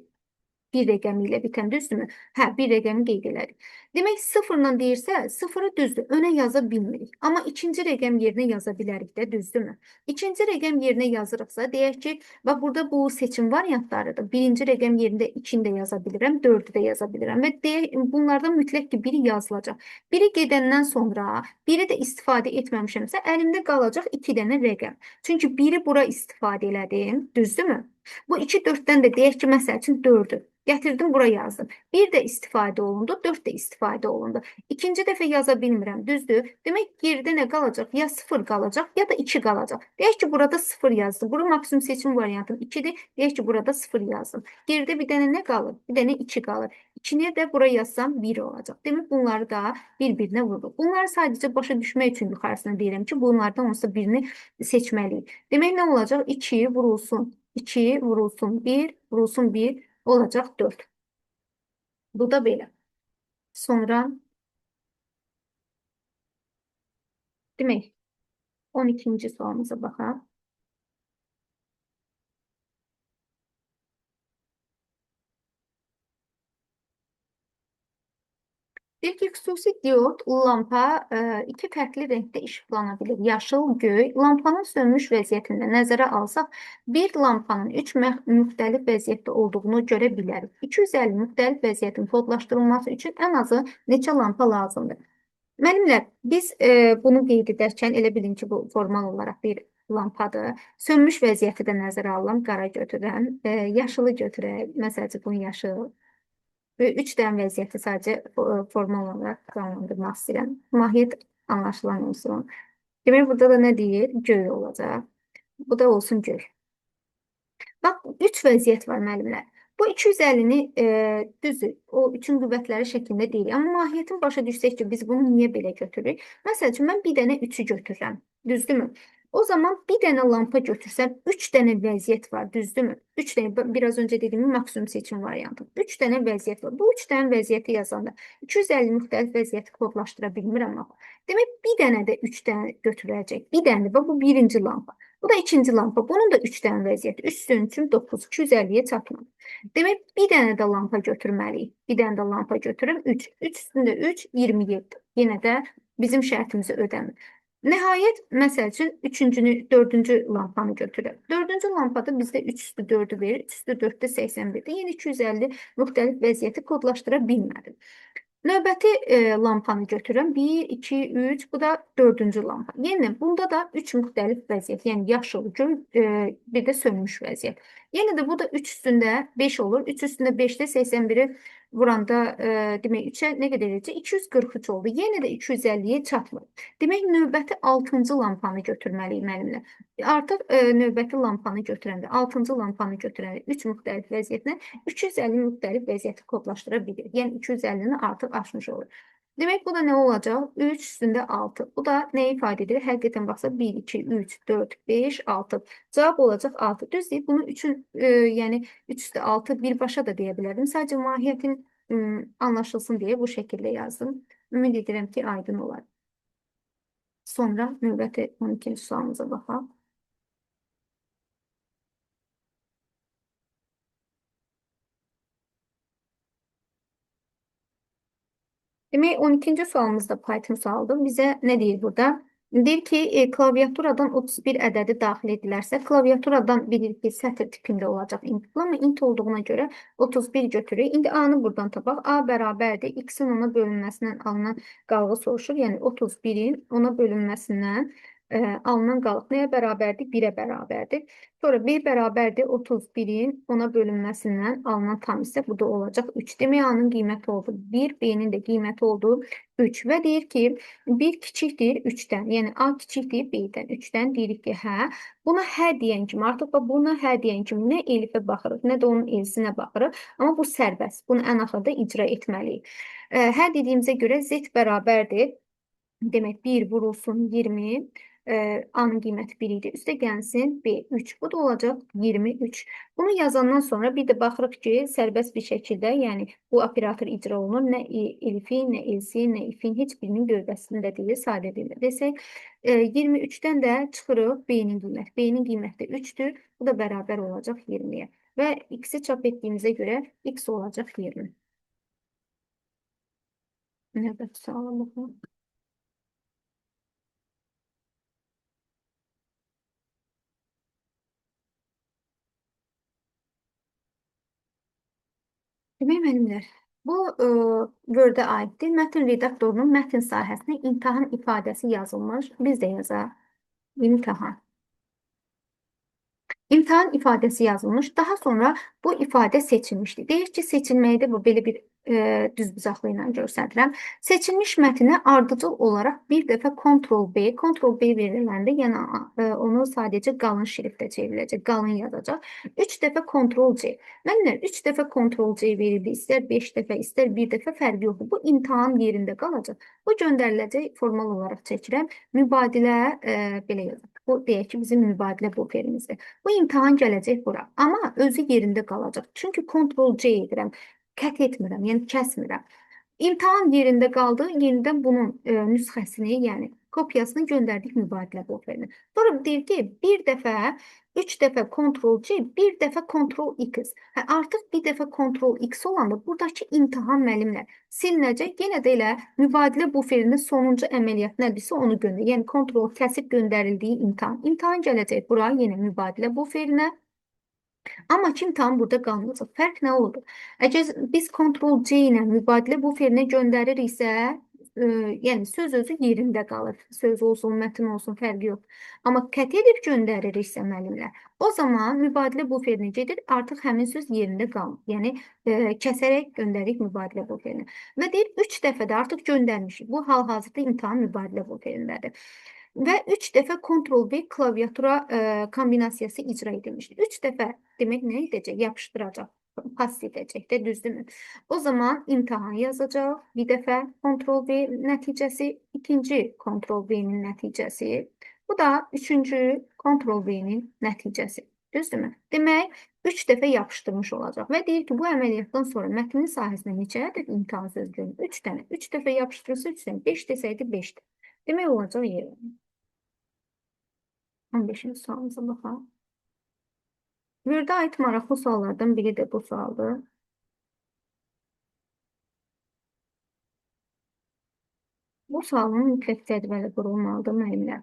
rəqəmi ilə bitən, düzdürmü? Hə, bir rəqəmi qeyd elədik. Demək, sıfırla deyirsə, sıfırı düzdür, önə yaza bilmirik. Amma ikinci rəqəm yerinə yaza bilərik də, düzdürmü? İkinci rəqəm yerinə yazırıqsa, deyək ki, bax, burada bu seçim variantlarıdır. Birinci rəqəm yerində 2-ni də yaza bilirəm, 4-ü də yaza bilirəm və deyək, bunlardan mütləq ki, biri yazılacaq. Biri gedəndən sonra, biri də istifadə etməmişəmsə, əlimdə qalacaq 2 dənə rəqəm. Çünki biri bura istifadə elədim, düzdürmü? Bu 2, 4-dən də deyək ki, məsəl üçün 4-ü. Gətirdim, bura yazdım. 1 də istifadə olundu, 4 də istifadə istifadə olundu. İkinci dəfə yaza bilmirəm, düzdür? Demək, geridə nə qalacaq? Ya 0 qalacaq, ya da 2 qalacaq. Deyək ki, burada 0 yazdım. Bura maksimum seçim variantım 2-dir. Deyək ki, burada 0 yazdım. Geridə bir dənə nə qalır? Bir dənə 2 qalır. 2-ni də bura yazsam 1 olacaq. Demək, bunları da bir-birinə vururuq. Bunları sadəcə başa düşmək üçün yuxarısına deyirəm ki, bunlardan olsa birini seçməliyik. Demək, nə olacaq? 2 vurulsun, 2 vurulsun, 1 vurulsun, 1 olacaq 4. Bu da belə. Sonra demək, 12-ci sualımıza baxaq. Deyir ki, xüsusi diod lampa iki fərqli rəngdə işıqlana bilir. Yaşıl, göy. Lampanın sönmüş vəziyyətində nəzərə alsaq, bir lampanın 3 müxtəlif vəziyyətdə olduğunu görə bilərik. 250 müxtəlif vəziyyətin kodlaşdırılması üçün ən azı neçə lampa lazımdır? Müəllimlər, biz bunu qeyd edərkən elə bilin ki, bu formal olaraq bir lampadır. Sönmüş vəziyyəti də nəzərə alıram, qara götürürəm, yaşılı götürək, məsəl üçün bunun yaşıl. Və 3 dənə vəziyyəti sadəcə formal olaraq canlandırmaq istəyirəm. Mahiyyət anlaşılan olsun. Demək, burada da nə deyir? Göy olacaq. Bu da olsun göy. Bax, 3 vəziyyət var müəllimlər. Bu 250-ni düzdür, o 3-ün qüvvətləri şəklində deyil. Amma mahiyyətin başa düşsək ki, biz bunu niyə belə götürürük? Məsəl üçün, mən bir dənə 3-ü götürürəm. Düzdürmü? O zaman bir dənə lampa götürsəm, 3 dənə vəziyyət var, düzdürmü? 3 dənə, biraz öncə dediyim maksimum seçim variantı. 3 dənə vəziyyət var. Bu 3 dənə vəziyyəti yazanda 250 müxtəlif vəziyyəti kodlaşdıra bilmirəm axı. Demək, bir dənə də 3 dənə götürüləcək. Bir dənə də, bu birinci lampa. Bu da ikinci lampa. Bunun da 3 dənə vəziyyəti. 3 üstün 3-ün 9, 250-yə çatmadı. Demək, bir dənə də lampa götürməliyik. Bir dənə də lampa götürürəm. 3. 3 üstündə 3, 27. Yenə də bizim şərtimizi ödəmir. Nəhayət, məsəl üçün, üçüncünü, dördüncü lampanı götürürəm. Dördüncü lampada bizdə 3 üstü 4-ü verir. 3 üstü 4-də 81-dir. Yəni 250 müxtəlif vəziyyəti kodlaşdıra bilmədim. Növbəti lampanı götürürəm. 1, 2, 3. Bu da dördüncü lampa. Yenə bunda da 3 müxtəlif vəziyyət. Yəni yaşıl, göy, bir də sönmüş vəziyyət. Yenə də bu da 3 üstündə 5 olur. 3 üstündə 5-də 81-i vuranda demək 3-ə nə qədər edəcək? 243 oldu. Yenə də 250-yə çatmır. Demək, növbəti 6-cı lampanı götürməliyik müəllimlər. Artıq növbəti lampanı götürəndə, 6-cı lampanı götürəndə 3 müxtəlif vəziyyətlə 250 müxtəlif vəziyyəti kodlaşdıra bilir. Yəni 250-ni artıq aşmış olur. Demək, bu da nə olacaq? 3 üstündə 6. Bu da nə ifadə edir? Həqiqətən baxsa 1, 2, 3, 4, 5, 6. Cavab olacaq 6. Düz deyil, bunu 3-ün, yəni 3 üstü 6 birbaşa da deyə bilərdim. Sadəcə mahiyyətin anlaşılsın deyə bu şəkildə yazdım. Ümid edirəm ki, aydın olar. Sonra növbəti 12-ci sualımıza baxaq. Demək, 12-ci sualımız da Python sualıdır. Bizə nə deyir burada? Deyir ki, klaviaturadan 31 ədədi daxil edilərsə, klaviaturadan bilir ki, sətir tipində olacaq input, amma int olduğuna görə 31 götürür. İndi A-nı buradan tapaq. A bərabərdir. X-in ona bölünməsindən alınan qalığı soruşur. Yəni 31-in ona bölünməsindən alınan qalıq nəyə bərabərdir? 1-ə bərabərdir. Sonra B bərabərdir 31-in ona bölünməsindən alınan tam hissə. Bu da olacaq 3. Demək, A-nın qiyməti oldu 1, B-nin də qiyməti oldu 3. Və deyir ki, 1 kiçikdir 3-dən. Yəni A kiçikdir B-dən. 3-dən deyirik ki, hə. Buna hə deyən kimi, artıq bax, buna hə deyən kimi nə elifə baxırıq, nə də onun elsinə baxırıq. Amma bu sərbəst. Bunu ən axırda icra etməliyik. Hə dediyimizə görə Z bərabərdir. Demək, 1 vurulsun 20. A-nın qiyməti 1 idi. Üstə gəlsin B 3. Bu da olacaq 23. Bunu yazandan sonra bir də baxırıq ki, sərbəst bir şəkildə, yəni bu operator icra olunur. Nə elifin, nə elsin, nə ifin heç birinin gövdəsində deyil, sadə dildə desək. 23-dən də çıxırıq B-nin qiyməti. B-nin qiyməti də 3-dür. Bu da bərabər olacaq 20-yə. Və X-i çap etdiyimizə görə X olacaq 20. Növbəti suala baxaq. Demək, müəllimlər, bu Word-ə aiddir. Mətn redaktorunun mətn sahəsinə imtahan ifadəsi yazılmış. Biz də yazaq. İmtahan. İmtahan ifadəsi yazılmış. Daha sonra bu ifadə seçilmişdi. Deyək ki, seçilməkdə bu belə bir Düz bucaqlı ilə göstərirəm. Seçilmiş mətnə ardıcıl olaraq bir dəfə Ctrl-B, Ctrl-B veriləndə, yəni onu sadəcə qalın şriftə çevriləcək, qalın yazacaq. 3 dəfə Ctrl-C. Mənlə 3 dəfə Ctrl-C verildi, istər 5 dəfə, istər bir dəfə fərqi yoxdur. Bu imtahan yerində qalacaq. Bu göndəriləcək, formal olaraq çəkirəm. Mübadilə belə yazır. Bu deyək ki, bizim mübadilə buferimizdir. Bu imtahan gələcək bura. Amma özü yerində qalacaq. Çünki Ctrl-C edirəm. Kət etmirəm, yəni kəsmirəm. İmtahan yerində qaldı. Yenidən bunun nüsxəsini, yəni kopyasını göndərdik mübadilə buferinə. Sonra deyir ki, bir dəfə, 3 dəfə Ctrl-C, bir dəfə Ctrl-X. Hə, artıq bir dəfə Ctrl-X olanda buradakı imtahan müəllimlər silinəcək. Yenə də elə mübadilə buferinin sonuncu əməliyyat nədirsə onu göndər. Yəni Ctrl kəsib göndərildiyi imtahan. İmtahan gələcək bura yenə mübadilə buferinə. Amma ki, imtahan burada qalmayacaq. Fərq nə oldu? Əgər biz Ctrl-C ilə mübadilə buferinə göndəririksə, yəni söz özü yerində qalır. Söz olsun, mətn olsun, fərqi yox. Amma kət edib göndəririksə müəllimlər, o zaman mübadilə buferinə gedir, artıq həmin söz yerində qalmır. Yəni kəsərək göndəririk mübadilə buferinə. Və deyir, 3 dəfə də artıq göndərmişik. Bu hal-hazırda imtahan mübadilə buferindədir. Və 3 dəfə Ctrl-V klaviatura kombinasiyası icra edilmişdir. 3 dəfə demək nə edəcək? Yapışdıracaq, pas edəcək də, düzdürmü? O zaman imtahan yazacaq. Bir dəfə Ctrl-V nəticəsi, ikinci Ctrl-V-nin nəticəsi. Bu da üçüncü Ctrl-V-nin nəticəsi. Düzdürmü? Demək, 3 dəfə yapışdırmış olacaq. Və deyir ki, bu əməliyyatdan sonra mətnin sahəsinə neçə ədəd imtahan sözü görünür? 3 dənə. 3 dəfə yapışdırırsa 3 dənə. 5 desəydi 5-dir. Demək olacaq yeri. 15-ci sualımıza baxaq. Word-ə aid maraqlı suallardan biri də bu sualdır. Bu sualın mütləq cədvəli qurulmalıdır müəllimlər.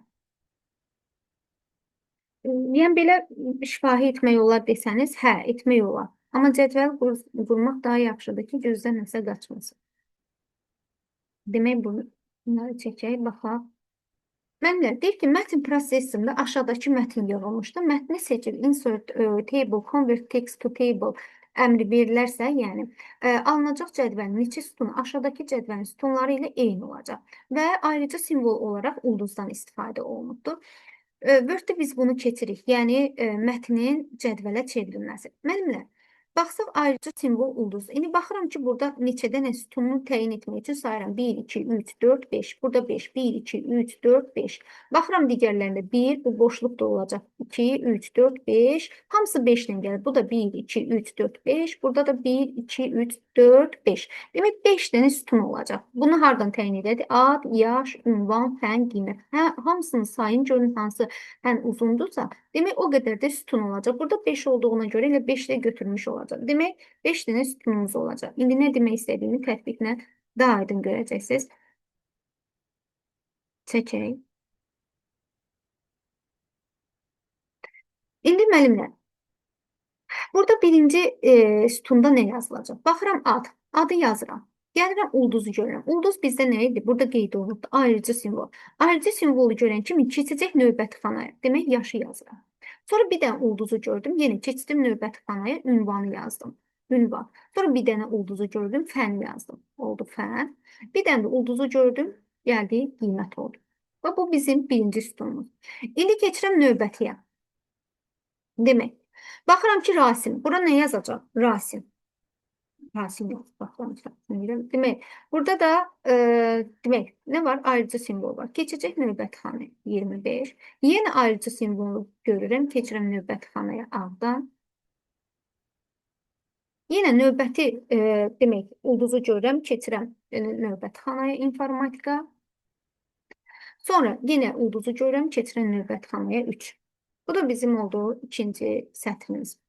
Yəni belə şifahi etmək olar desəniz, hə, etmək olar. Amma cədvəl qurmaq daha yaxşıdır ki, gözdən nəsə qaçmasın. Demək, bunları çəkək, baxaq. Müəllimlər, deyir ki, mətn prosesində aşağıdakı mətn yığılmışdır. Mətni seçib insert table, convert text to table əmri verilərsə, yəni alınacaq cədvəlin neçə sütunu aşağıdakı cədvəlin sütunları ilə eyni olacaq və ayrıca simvol olaraq ulduzdan istifadə olunubdur. Word-də biz bunu keçirik, yəni mətnin cədvələ çevrilməsi. Müəllimlər, baxsaq ayrıca simvol ulduz. İndi baxıram ki, burada neçə dənə sütununu təyin etmək üçün sayıram. 1, 2, 3, 4, 5. Burada 5. 1, 2, 3, 4, 5. Baxıram digərlərində 1, bu boşluq da olacaq. 2, 3, 4, 5. Hamısı 5 ilə gəlir. Bu da 1, 2, 3, 4, 5. Burada da 1, 2, 3, 4, 5. Demək, 5 dənə sütun olacaq. Bunu hardan təyin edədir? Ad, yaş, ünvan, fən, qiymət. Hə, hamısını sayın, görün hansı ən uzundursa, demək o qədər də sütun olacaq. Burada 5 olduğuna görə elə 5 də götürmüş olacaq. Demək, 5 dənə sütunumuz olacaq. İndi nə demək istədiyimi tətbiqlə daha aydın görəcəksiniz. Çəkək. İndi müəllimlər, burada birinci sütunda nə yazılacaq? Baxıram ad. Adı yazıram. Gəlirəm ulduzu görürəm. Ulduz bizdə nə idi? Burada qeyd olunubdur. Ayırıcı simvol. Ayırıcı simvolu görən kimi keçəcək növbəti xanaya. Demək, yaşı yazıram. Sonra bir dənə ulduzu gördüm. Yenə keçdim növbəti xanaya, ünvanı yazdım. Ünvan. Sonra bir dənə ulduzu gördüm, fən yazdım. Oldu fən. Bir dənə də ulduzu gördüm, gəldi qiymət oldu. Və bu bizim birinci sütunumuz. İndi keçirəm növbətiyə. Demək, baxıram ki, Rasim. Bura nə yazacaq? Rasim. Rasim yox. Baxıram ki, Rasim. Demək, burada da demək, nə var? Ayırıcı simvol var. Keçəcək növbəti xanaya 25. Yenə ayırıcı simvolu görürəm. Keçirəm növbəti xanaya Ağdan. Yenə növbəti demək, ulduzu görürəm. Keçirəm növbəti xanaya informatika. Sonra yenə ulduzu görürəm. Keçirəm növbəti xanaya 3. Bu da bizim olduğu ikinci sətrimiz.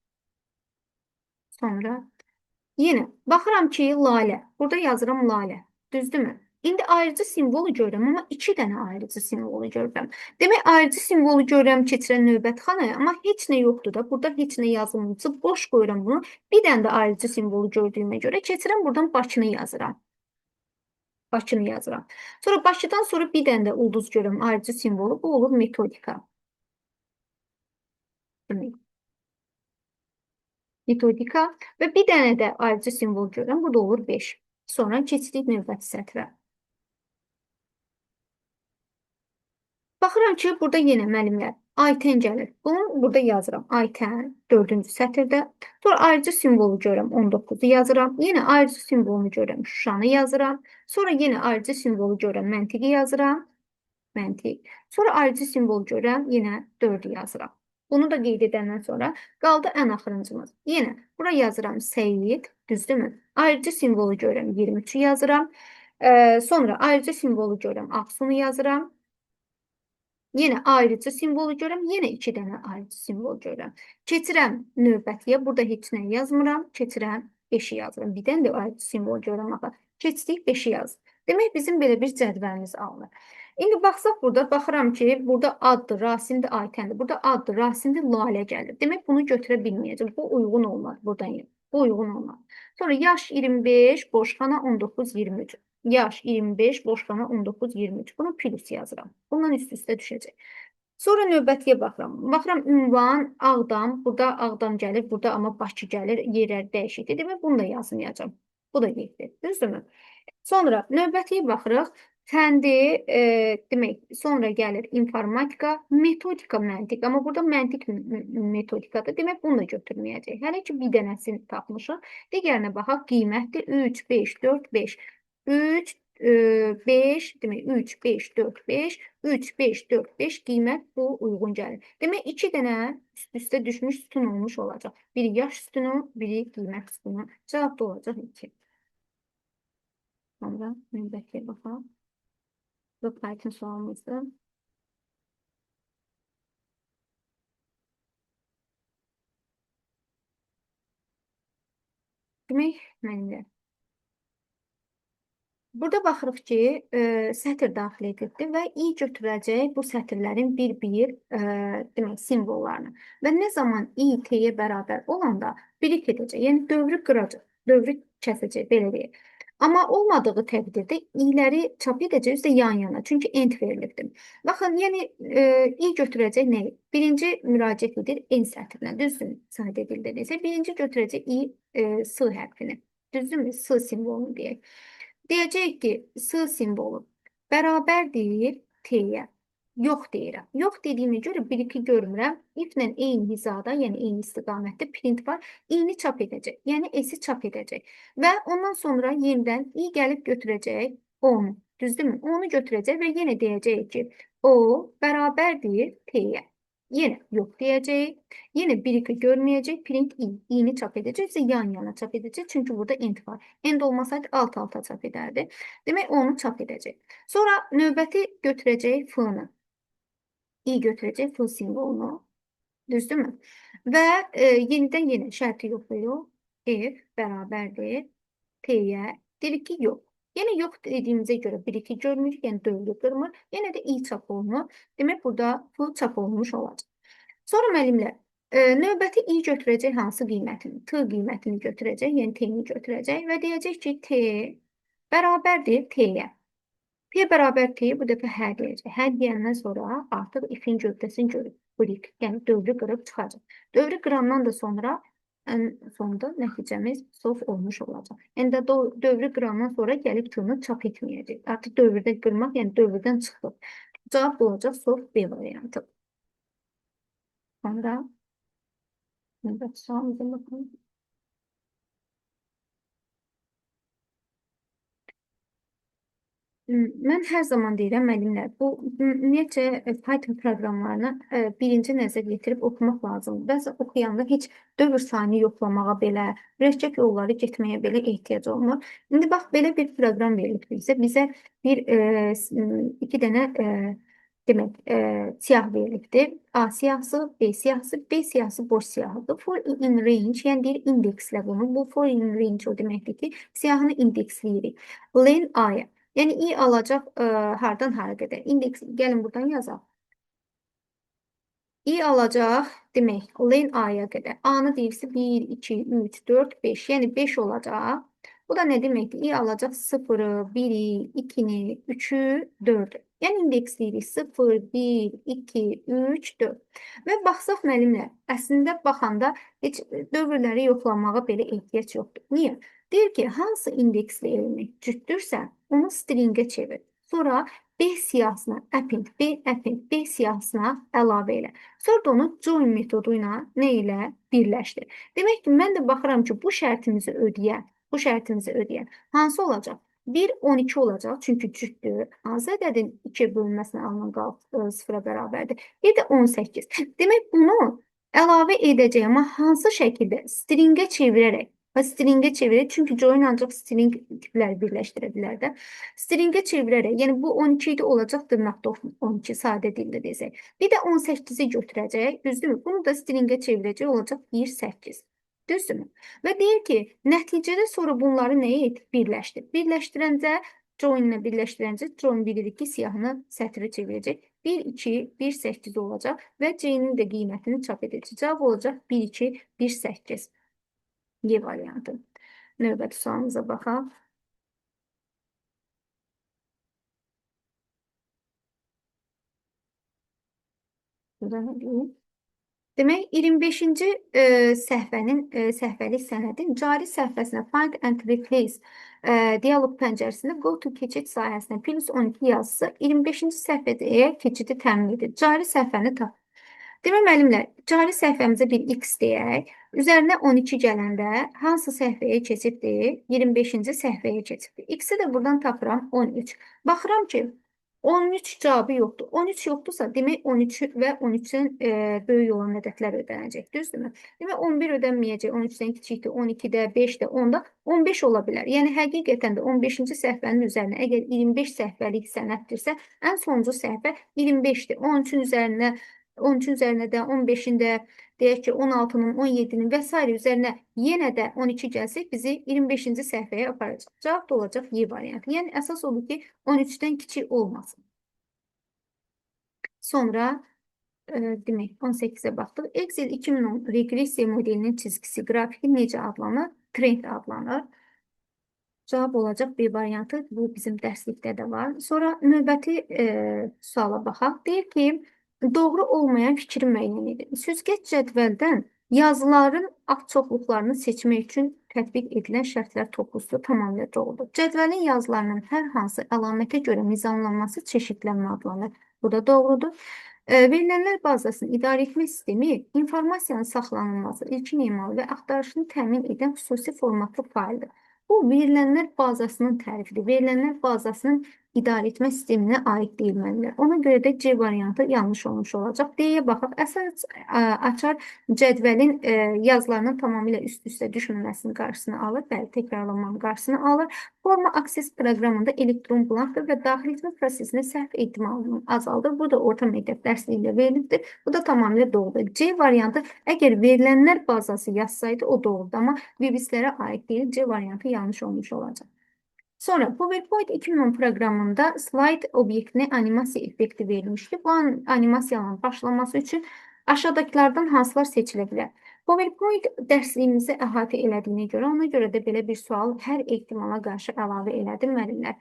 Sonra yenə baxıram ki, Lalə. Burada yazıram Lalə. Düzdürmü? İndi ayırıcı simvolu görürəm, amma 2 dənə ayırıcı simvolu görürəm. Demək, ayırıcı simvolu görürəm, keçirəm növbəti xanaya, amma heç nə yoxdur da. Burada heç nə yazılmayıbsa, boş qoyuram bunu. Bir dənə də ayırıcı simvolu gördüyümə görə keçirəm, buradan Bakını yazıram. Bakını yazıram. Sonra Bakıdan sonra bir dənə də ulduz görürəm, ayırıcı simvolu. Bu olur metodika. Demək. Metodika və bir dənə də ayrıcı simvol görürəm. Bu da olur 5. Sonra keçirik növbəti sətrə. Baxıram ki, burada yenə müəllimlər Aytən gəlir. Bunu burada yazıram. Aytən 4-cü sətirdə. Sonra ayrıcı simvolu görürəm. 19-u yazıram. Yenə ayrıcı simvolunu görürəm. Şuşanı yazıram. Sonra yenə ayrıcı simvolu görürəm. Məntiqi yazıram. Məntiq. Sonra ayrıcı simvol görürəm. Yenə 4-ü yazıram. Bunu da qeyd edəndən sonra qaldı ən axırıncımız. Yenə bura yazıram Seyid, düzdürmü? Ayrıcı simvolu görürəm. 23-ü yazıram. Sonra ayrıcı simvolu görürəm. Ağsunu yazıram. Yenə ayrıcı simvolu görürəm. Yenə 2 dənə ayrıcı simvol görürəm. Keçirəm növbətiyə. Burada heç nə yazmıram. Keçirəm 5-i yazıram. Bir dənə də ayrıcı simvol görürəm axı. Keçdik 5-i yaz. Demək bizim belə bir cədvəlimiz alınır. İndi baxsaq burada, baxıram ki, burada addır, Rasimdir, Aytəndir. Burada addır, Rasimdir, Lalə gəlir. Demək bunu götürə bilməyəcəm. Bu uyğun olmaz buradan. Bu uyğun olmaz. Sonra yaş 25, boşxana 19, 23. Yaş 25, boşxana 19, 23. Bunu plus yazıram. Bundan üst-üstə düşəcək. Sonra növbətiyə baxıram. Baxıram ünvan Ağdam. Burada Ağdam gəlir, burada amma Bakı gəlir. Yerlər dəyişikdir. Demək bunu da yazmayacağam. Bu da getdi. Düzdürmü? Sonra növbətiyə baxırıq. Fəndi, demək, sonra gəlir informatika, metodika, məntiq. Amma burada məntiq metodikadır. Demək, bunu da götürməyəcək. Hələ ki, bir dənəsini tapmışıq. Digərinə baxaq. Qiymətdir 3, 5, 4, 5. 3, 5, demək 3, 5, 4, 5, 3, 5, 4, 5 qiymət bu uyğun gəlir. Demək, 2 dənə üst-üstə düşmüş sütun olmuş olacaq. Biri yaş sütunu, biri qiymət sütunu. Cavab da olacaq 2. Sonra növbətiyə baxaq. Bu Python sualımızdır. Demək, müəllimlər. Burada baxırıq ki, sətr daxil edildi və i götürəcək bu sətirlərin bir-bir demək, simvollarını. Və nə zaman i t-yə bərabər olanda birik edəcək, yəni dövrü qıracaq, dövrü kəsəcək, belə deyək. Amma olmadığı təqdirdə i'ləri çap edəcək, özü də yan yana, çünki end verilibdir. Baxın, yəni i götürəcək nəyi? Birinci müraciət edir n sətrinə, düzdürmü? Sadə dildə desək, birinci götürəcək i s hərfini, düzdürmü? S simvolunu deyək. Deyəcəyik ki, S simvolu bərabərdir T-yə. Yox deyirəm. Yox dediyimə görə 1-2 görmürəm. If-lə eyni hizada, yəni eyni istiqamətdə print var. İ-ni çap edəcək. Yəni S-i çap edəcək. Və ondan sonra yenidən i gəlib götürəcək 10. Düzdürmü? Onu götürəcək və yenə deyəcəyik ki, O bərabərdir T-yə. Yenə yox deyəcək. Yenə 1-2 görməyəcək. Print i. İ-ni çap edəcək. Bizə yan yana çap edəcək. Çünki burada end var. End olmasaydı alt-alta çap edərdi. Demək, onu çap edəcək. Sonra növbəti götürəcək F-nı. I götürəcək F simvolunu. Düzdürmü? Və yenidən yenə şərti yoxlayır. F bərabərdir T-yə. Dedik ki, yox. Yenə yox dediyimizə görə 1-2 görmürük, yəni dövrü qırmır. Yenə də i çap olunur. Demək, burada F çap olunmuş olacaq. Sonra müəllimlər, növbəti i götürəcək hansı qiymətini? T qiymətini götürəcək, yəni T-ni götürəcək və deyəcək ki, T bərabərdir T-yə. T bərabər T bu dəfə hə deyəcək. Hə deyəndən sonra artıq ifin gövdəsini görüb. Break, yəni dövrü qırıb çıxacaq. Dövrü qırandan da sonra ən sonda nəticəmiz sof olmuş olacaq. Yəni də dövrü qırandan sonra gəlib T-ni çap etməyəcək. Artıq dövrdə qırmaq, yəni dövrdən çıxdıq. Cavab olacaq sof B variantı. Sonra növbəti sualımıza baxalım. Mən hər zaman deyirəm müəllimlər, bu ümumiyyətcə Python proqramlarını birinci nəzər yetirib oxumaq lazımdır. Bəzən oxuyanda heç dövr sayını yoxlamağa belə, mürəkkəb yolları getməyə belə ehtiyac olmur. İndi bax belə bir proqram verilib bizə. Bizə bir iki dənə demək siyah verilibdir. A siyahısı, B siyahısı, B siyahısı boş siyahıdır. For in range, yəni deyir indekslə bunu. Bu for in range o deməkdir ki, siyahını indeksləyirik. Len A-ya. Yəni i alacaq hardan hara qədər. İndeks, gəlin buradan yazaq. I alacaq demək, len A-ya qədər. A-nı deyirsə 1, 2, 3, 4, 5. Yəni 5 olacaq. Bu da nə deməkdir? I alacaq 0-ı, 1-i, 2-ni, 3-ü, 4-ü. Yəni indeksləyirik 0, 1, 2, 3, 4. Və baxsaq müəllimlər, əslində baxanda heç dövrləri yoxlamağa belə ehtiyac yoxdur. Niyə? Deyir ki, hansı indeksli element cütdürsə, onu stringə çevir. Sonra B siyahısına append, B append, B siyahısına əlavə elə. Sonra da onu join metodu ilə nə ilə birləşdir. Demək ki, mən də baxıram ki, bu şərtimizi ödəyən, hansı olacaq? 1, 12 olacaq, çünki cütdür. Hansı ədədin 2 bölünməsinə alınan qalıq 0-a bərabərdir. Bir də 18. Demək, bunu əlavə edəcəyəm, amma hansı şəkildə? Stringə çevirərək. Və stringə çevirək, çünki join ancaq string tipləri birləşdirə bilər də. Stringə çevirərək, yəni bu 12 idi olacaq dırnaqda 12 sadə dildə desək. Bir də 18-i götürəcək, düzdürmü? Bunu da stringə çevirəcək, olacaq 1, 8. Düzdürmü? Və deyir ki, nəticədə sonra bunları nəyə et? Birləşdir. Birləşdirəncə, join ilə birləşdirəncə, join bilirik ki, siyahını sətrə çevirəcək. 1, 2, 1, 8 olacaq və C-nin də qiymətini çap edəcək. Cavab olacaq 1, 2, 1, 8. Y variantı. Növbəti sualımıza baxaq. Burada nə deyim? Demək, 25-ci səhifənin, səhifəlik sənədin cari səhifəsinə Find and Replace dialog pəncərəsində Go to keçid sahəsinə plus 12 yazısı 25-ci səhifəyə keçidi təmin edir. Cari səhifəni tap. Demək, müəllimlər, cari səhifəmizə bir X deyək. Üzərinə 12 gələndə hansı səhifəyə keçibdir? 25-ci səhifəyə keçibdir. X-i də buradan tapıram 13. Baxıram ki, 13 cavabı yoxdur. 13 yoxdursa, demək 13 və 13-dən böyük olan ədədlər ödənəcək. Düzdürmü? Demək 11 ödənməyəcək. 13-dən kiçikdir. 12-də, 5-də, 10-da 15 ola bilər. Yəni həqiqətən də 15-ci səhifənin üzərinə əgər 25 səhifəlik sənəddirsə, ən sonuncu səhifə 25-dir. 13-ün üzərinə 13-ün üzərinə də 15-in də deyək ki 16-nın, 17-nin və s. üzərinə yenə də 12 gəlsək bizi 25-ci səhifəyə aparacaq. Cavab da olacaq Y variantı. Yəni əsas odur ki 13-dən kiçik olmasın. Sonra demək 18-ə baxdıq. Excel 2010 regressiya modelinin çizgisi qrafiki necə adlanır? Trend adlanır. Cavab olacaq B variantı. Bu bizim dərslikdə də var. Sonra növbəti suala baxaq. Deyir ki, doğru olmayan fikri müəyyən edin. Süzgəc cədvəldən yazıların ad çoxluqlarını seçmək üçün tətbiq edilən şərtlər toplusu tamamilə doğrudur. Cədvəlin yazılarının hər hansı əlamətə görə nizamlanması çeşidlənmə adlanır. Bu da doğrudur. Verilənlər bazasını idarə etmə sistemi informasiyanın saxlanılması, ilkin emalı və axtarışını təmin edən xüsusi formatlı fayldır. Bu, verilənlər bazasının tərifidir. Verilənlər bazasının idarə etmə sisteminə aid deyilməlidir. Ona görə də C variantı yanlış olmuş olacaq. D-yə baxaq. Əsas açar cədvəlin yazılarının tamamilə üst-üstə düşməməsinin qarşısını alır. Bəli, təkrarlanmanın qarşısını alır. Forma Access proqramında elektron blankdır və daxil etmə prosesində səhv ehtimalını azaldır. Bu da orta məktəb dərsliyi ilə verilibdir. Bu da tamamilə doğrudur. C variantı əgər verilənlər bazası yazsaydı o doğrudur, amma VBS-lərə aid deyil. C variantı yanlış olmuş olacaq. Sonra PowerPoint 2010 proqramında slide obyektinə animasiya effekti verilmişdir. Bu animasiyanın başlaması üçün aşağıdakılardan hansılar seçilə bilər? PowerPoint dərsliyimizi əhatə elədiyinə görə, ona görə də belə bir sual hər ehtimala qarşı əlavə elədim müəllimlər.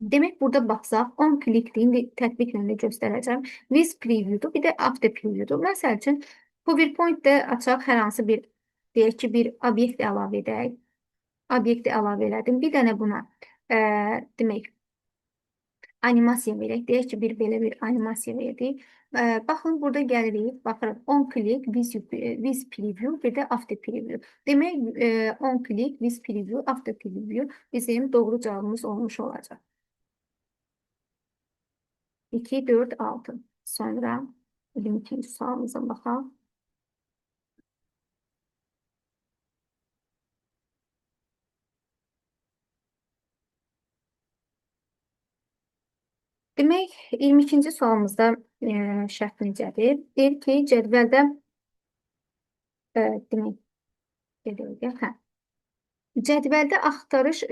Demək, burada baxsaq, on click indi tətbiqlə də göstərəcəm. With preview'dur, bir də after preview'dur. Məsəl üçün, PowerPoint-də açaq hər hansı bir, deyək ki, bir obyekt əlavə edək. Obyekti əlavə elədim. Bir dənə buna demək, animasiya verək. Deyək ki, bir belə bir animasiya verdik. Baxın, burada gəlirik, baxırıq on click with preview, bir də after preview. Demək, on click with preview, after preview bizim doğru cavabımız olmuş olacaq. 2, 4, 6. Sonra 22-ci sualımıza baxaq. Demək, 22-ci sualımızda şərt necədir? Deyir ki, cədvəldə demək, bir dəqiqə, hə. Cədvəldə axtarış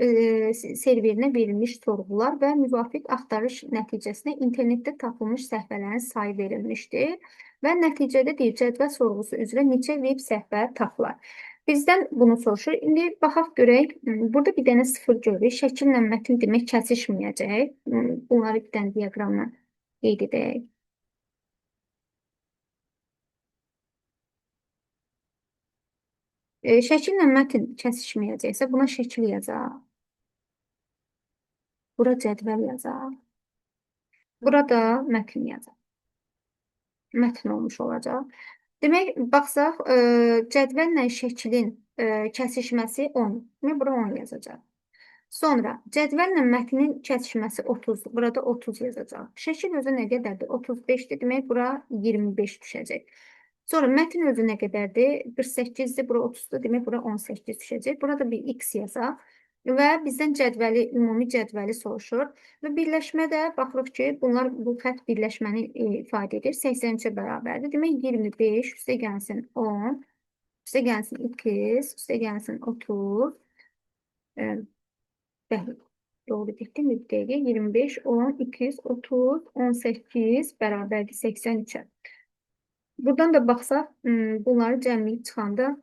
serverinə verilmiş sorğular və müvafiq axtarış nəticəsinə internetdə tapılmış səhifələrin sayı verilmişdir və nəticədə deyir, cədvəl sorğusu üzrə neçə web səhifə tapılar. Bizdən bunu soruşur. İndi baxaq görək. Burada bir dənə sıfır görürük. Şəkillə mətn demək kəsişməyəcək. Bunları bir dənə diaqramla qeyd edək. Şəkillə mətn kəsişməyəcəksə, buna şəkil yazaq. Bura cədvəl yazaq. Burada mətn yazaq. Mətn olmuş olacaq. Demək, baxsaq, cədvəllə şəklin kəsişməsi 10. Demək, bura 10 yazacaq. Sonra cədvəllə mətnin kəsişməsi 30-dur. Burada 30 yazacaq. Şəkil özü nə qədərdir? 35-dir. Demək, bura 25 düşəcək. Sonra mətn özü nə qədərdir? 48-dir. Bura 30-dur. Demək, bura 18 düşəcək. Burada bir x yazaq. Və bizdən cədvəli, ümumi cədvəli soruşur. Və birləşmədə baxırıq ki, bunlar bu xətt birləşməni ifadə edir. 83-ə bərabərdir. Demək, 25 üstə gəlsin 10, üstə gəlsin x, üstə gəlsin 30. Bəli, doğru getdim bir dəqiqə. 25, 10, 230, 18 bərabərdir 83-ə. Buradan da baxsaq, bunları cəmləyib çıxanda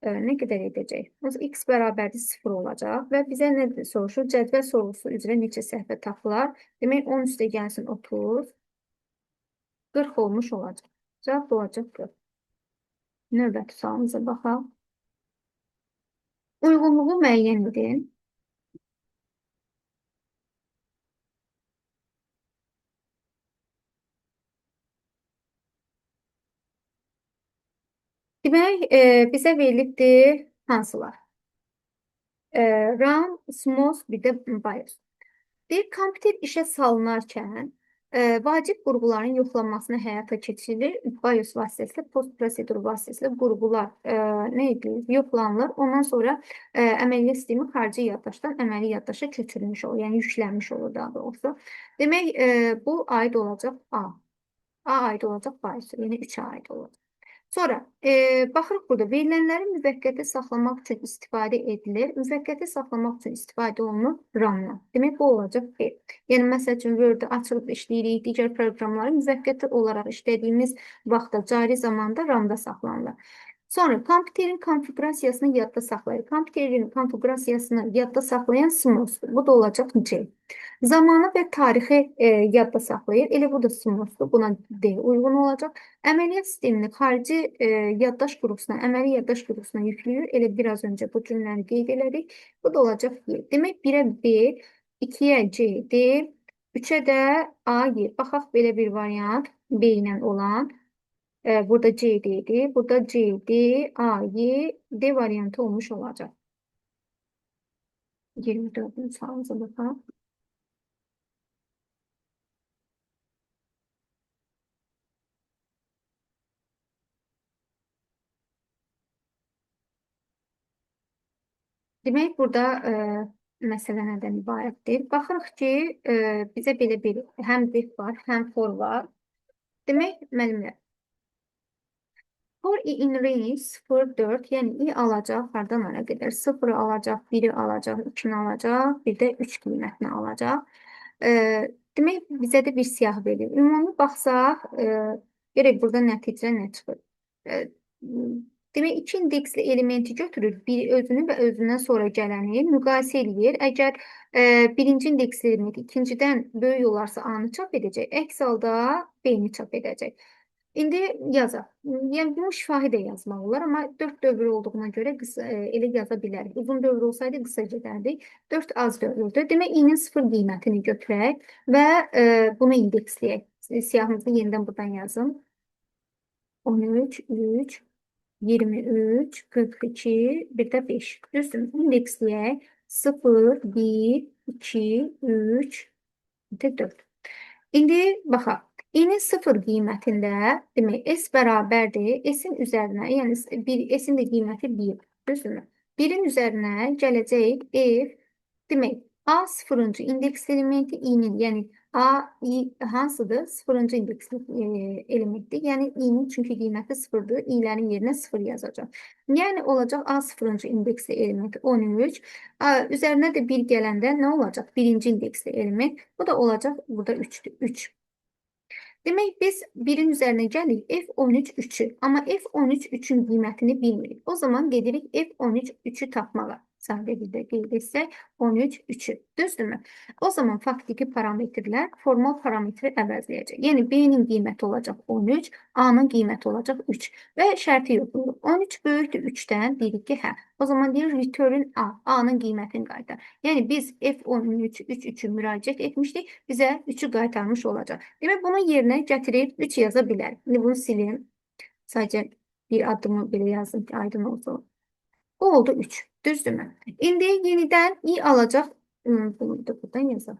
nə qədər edəcək? X bərabərdir 0 olacaq və bizə nə soruşur? Cədvəl sorğusu üzrə neçə səhvə tapılar? Demək, 10 üstə gəlsin 30, 40 olmuş olacaq. Cavab olacaq 40. Növbəti sualımıza baxaq. Uyğunluğu müəyyən edin. Demək, bizə verilibdir hansılar? RAM, SMOS, bir də BIOS. Deyir, kompüter işə salınarkən vacib qurğuların yoxlanmasını həyata keçirilir. BIOS vasitəsilə, post prosedur vasitəsilə qurğular nə edilir? Yoxlanılır. Ondan sonra əməliyyat sistemi xarici yaddaşdan əməli yaddaşa köçürülmüş olur, yəni yüklənmiş olur daha doğrusu. Demək, bu aid olacaq A. A aid olacaq BIOS-a, yəni 3-ə aid olacaq. Sonra baxırıq burada verilənləri müvəqqəti saxlamaq üçün istifadə edilir. Müvəqqəti saxlamaq üçün istifadə olunur RAM-dan. Demək, bu olacaq B. Yəni, məsəl üçün Word-ü açılıb işləyirik, digər proqramları müvəqqəti olaraq işlədiyimiz vaxtda, cari zamanda RAM-da saxlanılır. Sonra kompüterin konfiqurasiyasını yadda saxlayır. Kompüterin konfiqurasiyasını yadda saxlayan SMOS-dur. Bu da olacaq C. Zamanı və tarixi yadda saxlayır. Elə bu da SMOS-dur. Buna D uyğun olacaq. Əməliyyat sistemini xarici yaddaş qurğusuna, əməli yaddaş qurğusuna yükləyir. Elə biraz öncə bu cümləni qeyd elədik. Bu da olacaq Y. Demək, 1-ə B, 2-yə C, D, 3-ə də A, Y. Baxaq belə bir variant B ilə olan. Burada C, D-dir. Burada C, D, A, Y, D variantı olmuş olacaq. 24-cü sualımıza baxaq. Demək, burada məsələ nədən ibarətdir? Baxırıq ki, bizə belə bir həm if var, həm for var. Demək, müəllimlər, for i in range 0, 4, yəni i alacaq, hardan hara qədər? 0-ı alacaq, 1-i alacaq, 2-ni alacaq, bir də 3 qiymətini alacaq. Demək, bizə də bir siyah verir. Ümumi baxsaq, görək burada nəticə nə çıxır? Demək, iki indeksli elementi götürür, bir özünü və özündən sonra gələni müqayisə eləyir. Əgər birinci indeksli element ikincidən böyük olarsa A-nı çap edəcək, əks halda B-ni çap edəcək. İndi yazaq. Yəni, bunu şifahi də yazmaq olar, amma 4 dövr olduğuna görə qısa, elə yaza bilərik. Uzun dövr olsaydı qısa gedərdik. 4 az dövrdür. Demək, i-nin 0 qiymətini götürək və bunu indeksləyək. Siyahımızı yenidən buradan yazım. 13, 3, 23, 42, bir də 5. Düzdür? İndeksləyək. 0, 1, 2, 3, bir də 4. İndi baxaq. İ-nin 0 qiymətində, demək, S bərabərdir. S-in üzərinə, yəni S-in də qiyməti 1. Düzdürmü? 1-in üzərinə gələcək F, demək, A 0-cı indeks elementi i-nin, yəni A, i hansıdır? 0-cı indeksli elementdir. Yəni i-nin çünki qiyməti 0-dır. İ-lərin yerinə 0 yazacaq. Yəni olacaq A 0-cı indeksli elementi 13. A, üzərinə də 1 gələndə nə olacaq? 1-ci indeksli element. Bu da olacaq burada 3-dür. 3. Demək biz 1-in üzərinə gəlirik F13 3-ü. Amma F13 3-ün qiymətini bilmirik. O zaman gedirik F13 3-ü tapmağa. Sadə bir də qeyd etsək 13 3-ü. Düzdürmü? O zaman faktiki parametrlər formal parametri əvəzləyəcək. Yəni B-nin qiyməti olacaq 13, A-nın qiyməti olacaq 3 və şərti yoxlayırıq. 13 böyükdür 3-dən, deyirik ki, hə. O zaman deyir return A, A-nın qiymətini qaytar. Yəni biz F13 3 3-ü müraciət etmişdik, bizə 3-ü qaytarmış olacaq. Demək bunun yerinə gətirib 3 yaza bilərik. İndi bunu silim. Sadəcə bir addımı belə yazdım ki, aydın olsun. Bu oldu 3. Düzdürmü? İndi yenidən i alacaq. Bunu da buradan yazalım.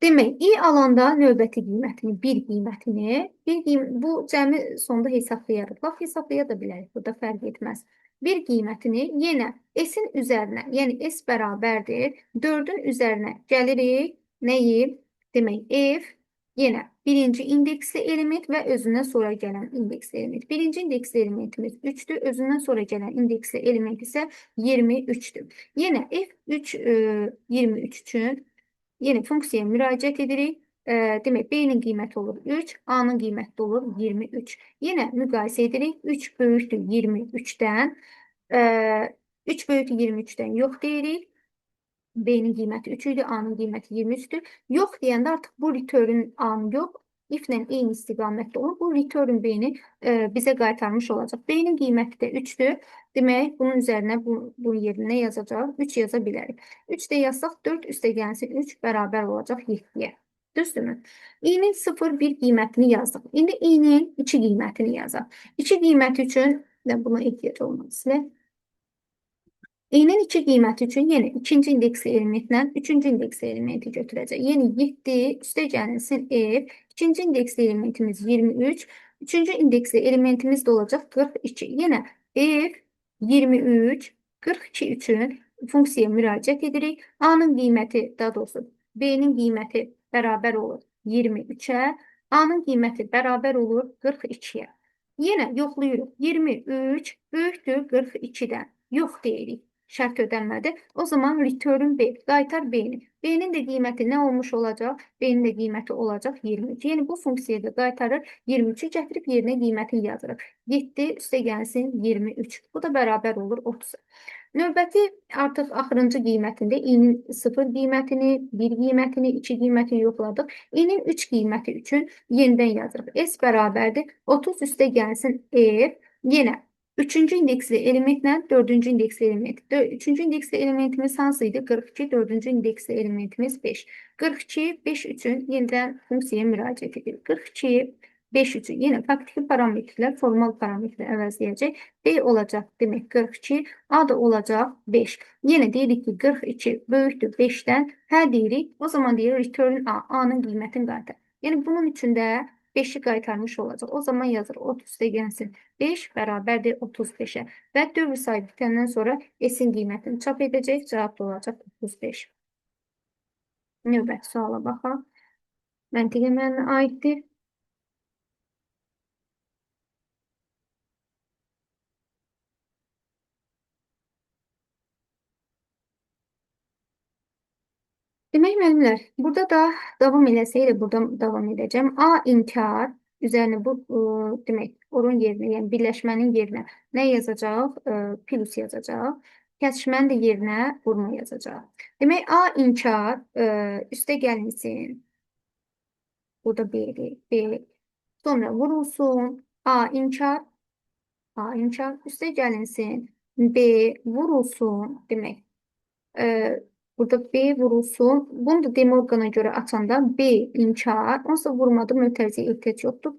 Demək, i alanda növbəti qiymətini, bir qiymətini, bu cəmi sonda hesablayarıq. Bax, hesablaya da bilərik. Burada fərq etməz. Bir qiymətini yenə S-in üzərinə, yəni S bərabərdir. 4-ün üzərinə gəlirik. Nəyi? Demək, F yenə birinci indeksli element və özündən sonra gələn indeksli element. Birinci indeksli elementimiz 3-dür. Özündən sonra gələn indeksli element isə 23-dür. Yenə F3 23 üçün yenə funksiyaya müraciət edirik. Demək, B-nin qiyməti olur 3, A-nın qiyməti olur 23. Yenə müqayisə edirik. 3 böyükdür 23-dən. 3 böyükdür 23-dən yox deyirik. B-nin qiyməti 3 idi, A-nın qiyməti 23-dür. Yox deyəndə artıq bu return A-nın yox, if-lə eyni istiqamətdə olur. Bu return B-ni bizə qaytarmış olacaq. B-nin qiyməti də 3-dür. Demək, bunun üzərinə bunun yerinə yazacaq. 3 yaza bilərik. 3 də yazsaq 4 üstə gəlsin 3 bərabər olacaq 7-yə. Düzdürmü? İ-nin 0, 1 qiymətini yazdıq. İndi İ-nin 2 qiymətini yazaq. 2 qiyməti üçün də buna ehtiyac olmaz. İ-nin 2 qiyməti üçün yenə ikinci indeksli elementlə üçüncü indeksli elementi götürəcək. Yəni 7 üstə gəlinsin F, ikinci indeksli elementimiz 23, üçüncü indeksli elementimiz də olacaq 42. Yenə F 23, 42 üçün funksiyaya müraciət edirik. A-nın qiyməti, daha doğrusu B-nin qiyməti bərabər olur 23-ə, A-nın qiyməti bərabər olur 42-yə. Yenə yoxlayırıq. 23 böyükdür 42-dən. Yox deyirik. Şərt ödənmədi. O zaman return B, qaytar B-ni. B-nin də qiyməti nə olmuş olacaq? B-nin də qiyməti olacaq 23. Yəni bu funksiyada da qaytarır. 23-ü gətirib yerinə qiymətini yazırıq. 7 üstə gəlsin 23. Bu da bərabər olur 30-a. Növbəti artıq axırıncı qiymətində i-nin 0 qiymətini, 1 qiymətini, 2 qiymətini yoxladıq. İ-nin 3 qiyməti üçün yenidən yazırıq. S bərabərdir 30 üstə gəlsin F. Yenə üçüncü indeksli elementlə dördüncü indeksli element. Üçüncü indeksli elementimiz hansı idi? 42. Dördüncü indeksli elementimiz 5. 42, 5 üçün yenidən funksiyaya müraciət edirik. 42, 5 üçün yenə faktiki parametrlər formal parametri əvəzləyəcək. B olacaq demək 42, A da olacaq 5. Yenə deyirik ki 42 böyükdür 5-dən. Hə deyirik. O zaman deyirik return A, A-nın qiymətini qaytar. Yəni bunun üçün də 5-i qaytarmış olacaq. O zaman yazır 30 üstə gəlsin 5 bərabərdir 35-ə. Və dövr sayı bitəndən sonra S-in qiymətini çap edəcək. Cavab da olacaq 35. Növbəti suala baxaq. Məntiq əməlinə aiddir. Demək müəllimlər, burada da davam eləsək də burada davam edəcəm. A inkar üzərinə bu demək orun yerinə, yəni birləşmənin yerinə nə yazacaq? Plus yazacaq. Kəsişmənin də yerinə vurma yazacaq. Demək A inkar üstə gəlinsin. Burada B-dir. B. Sonra vurulsun. A inkar. A inkar üstə gəlinsin. B vurulsun. Demək. Burada B vurulsun. Bunu da De Morgan'a görə açanda B inkar. Onsuz da vurmada mötərizəyə ehtiyac yoxdur.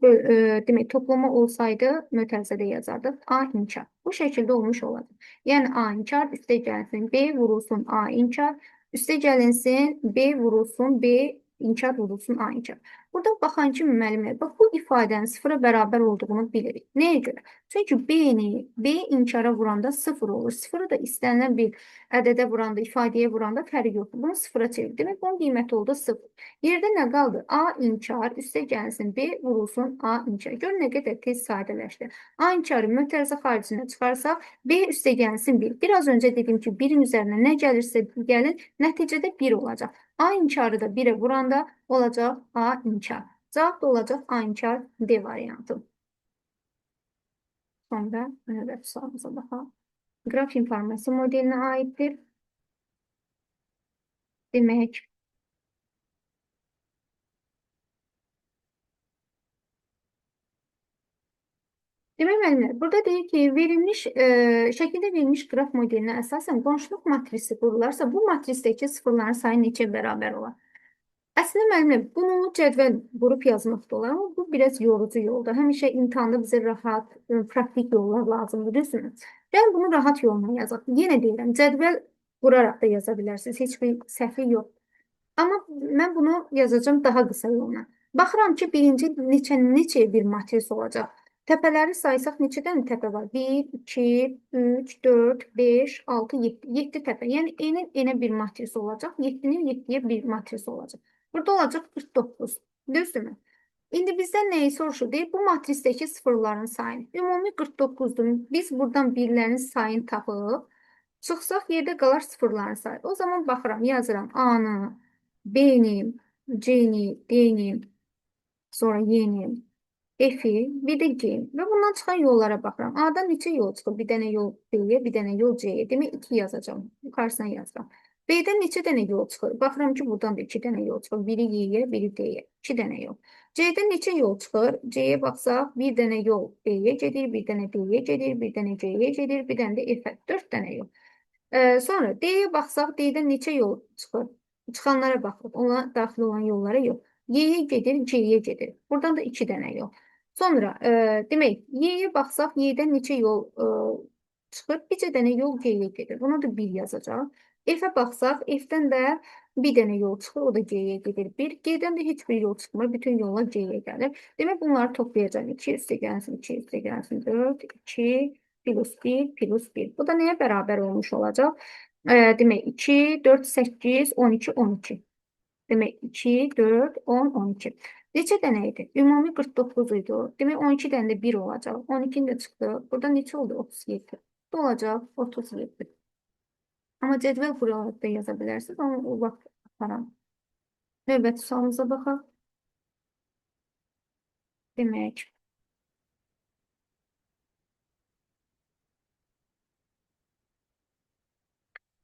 Demək, toplama olsaydı mötərizədə yazardıq. A inkar. Bu şəkildə olmuş olacaq. Yəni A inkar üstə gəlsin. B vurulsun A inkar. Üstə gəlinsin B vurulsun B inkar vurulsun A inkar. Burada baxan kimi müəllimlər, bax bu ifadənin sıfıra bərabər olduğunu bilirik. Nəyə görə? Çünki B-ni B inkara vuranda sıfır olur. Sıfırı da istənilən bir ədədə vuranda, ifadəyə vuranda fərqi yoxdur. Bunu sıfıra çevir. Demək, bunun qiyməti oldu sıfır. Yerdə nə qaldı? A inkar, üstə gəlsin B vurulsun A inkar. Gör nə qədər tez sadələşdi. A inkarı mötərizə xaricinə çıxarsaq, B üstə gəlsin 1. Biraz öncə dedim ki, 1-in üzərinə nə gəlirsə gəlin, nəticədə 1 olacaq. A inkarı da 1'e vuranda olacaq A inkar. Cavab da olacaq A inkar D variantı. Sonra növbəti sualımıza baxaq. Qraf informasiya modelinə aiddir. Demək, Demək müəllimlər, burada deyir ki, verilmiş, şəkildə verilmiş qraf modelinə əsasən qonşuluq matrisi qurularsa, bu matrisdəki sıfırların sayı neçə bərabər olar? Əslində müəllimlər, bunu cədvəl qurub yazmaq da olar, amma bu biraz yorucu yoldur. Həmişə imtahanda bizə rahat, praktik yollar lazımdır, düzdürmü? Gəlin bunu rahat yolla yazaq. Yenə deyirəm, cədvəl quraraq da yaza bilərsiniz, heç bir səhvi yox. Amma mən bunu yazacağım daha qısa yolla. Baxıram ki, birinci neçə bir matris olacaq. Təpələri saysaq neçə dənə təpə var? 1, 2, 3, 4, 5, 6, 7. 7 təpə. Yəni, N-in N-ə bir matris olacaq. 7-nin 7-yə bir matris olacaq. Burada olacaq 49. Düzdürmü? İndi bizdən nəyi soruşur? Deyir, bu matrisdəki sıfırların sayını. Ümumi 49-dur. Biz buradan birlərin sayını tapıb, çıxsaq yerdə qalar sıfırların sayı. O zaman baxıram, yazıram A-nı, B-ni, C-ni, D-ni, sonra Y-ni, F-i, bir də G-ni. Və bundan çıxan yollara baxıram. A-dan neçə yol çıxır? Bir dənə yol B-yə, bir dənə yol C-yə. Demək, 2 yazacağam. Yuxarısına yazıram. B-dən neçə dənə yol çıxır? Baxıram ki, buradan da 2 dənə yol çıxır. Biri Y-yə, biri D-yə. 2 dənə yol. C-dən neçə yol çıxır? C-yə baxsaq, bir dənə yol B-yə gedir, bir dənə D-yə gedir, bir dənə C-yə gedir, bir dənə də F-ə. 4 dənə yol. Sonra D-yə baxsaq, D-dən neçə yol çıxır? Çıxanlara baxırıq. Ona daxil olan yollara yox. Y-yə gedir, C-yə gedir. Buradan da 2 dənə yol. Sonra, demək, Y-yə baxsaq, Y-dən neçə yol çıxır? Bircə dənə yol G-yə gedir. Buna da 1 yazacaq. F-ə baxsaq, F-dən də bir dənə yol çıxır, o da G-yə gedir. 1. G-dən də heç bir yol çıxmır, bütün yollar C-yə gəlir. Demək, bunları toplayacağım. 2 üstə gəlsin, 2 üstə gəlsin, 4, 2, plus 1, plus 1. Bu da nəyə bərabər olmuş olacaq? Demək, 2, 4, 8, 12, 12. Demək, 2, 4, 10, 12. Neçə dənə idi? Ümumi 49 idi. Demək, 12 dənə də 1 olacaq. 12-ni də çıxdı. Burada neçə oldu? 37. Bu olacaq 37. Amma cədvəl quraraq da yaza bilərsiniz. Amma o vaxt aparam. Növbəti sualımıza baxaq. Demək,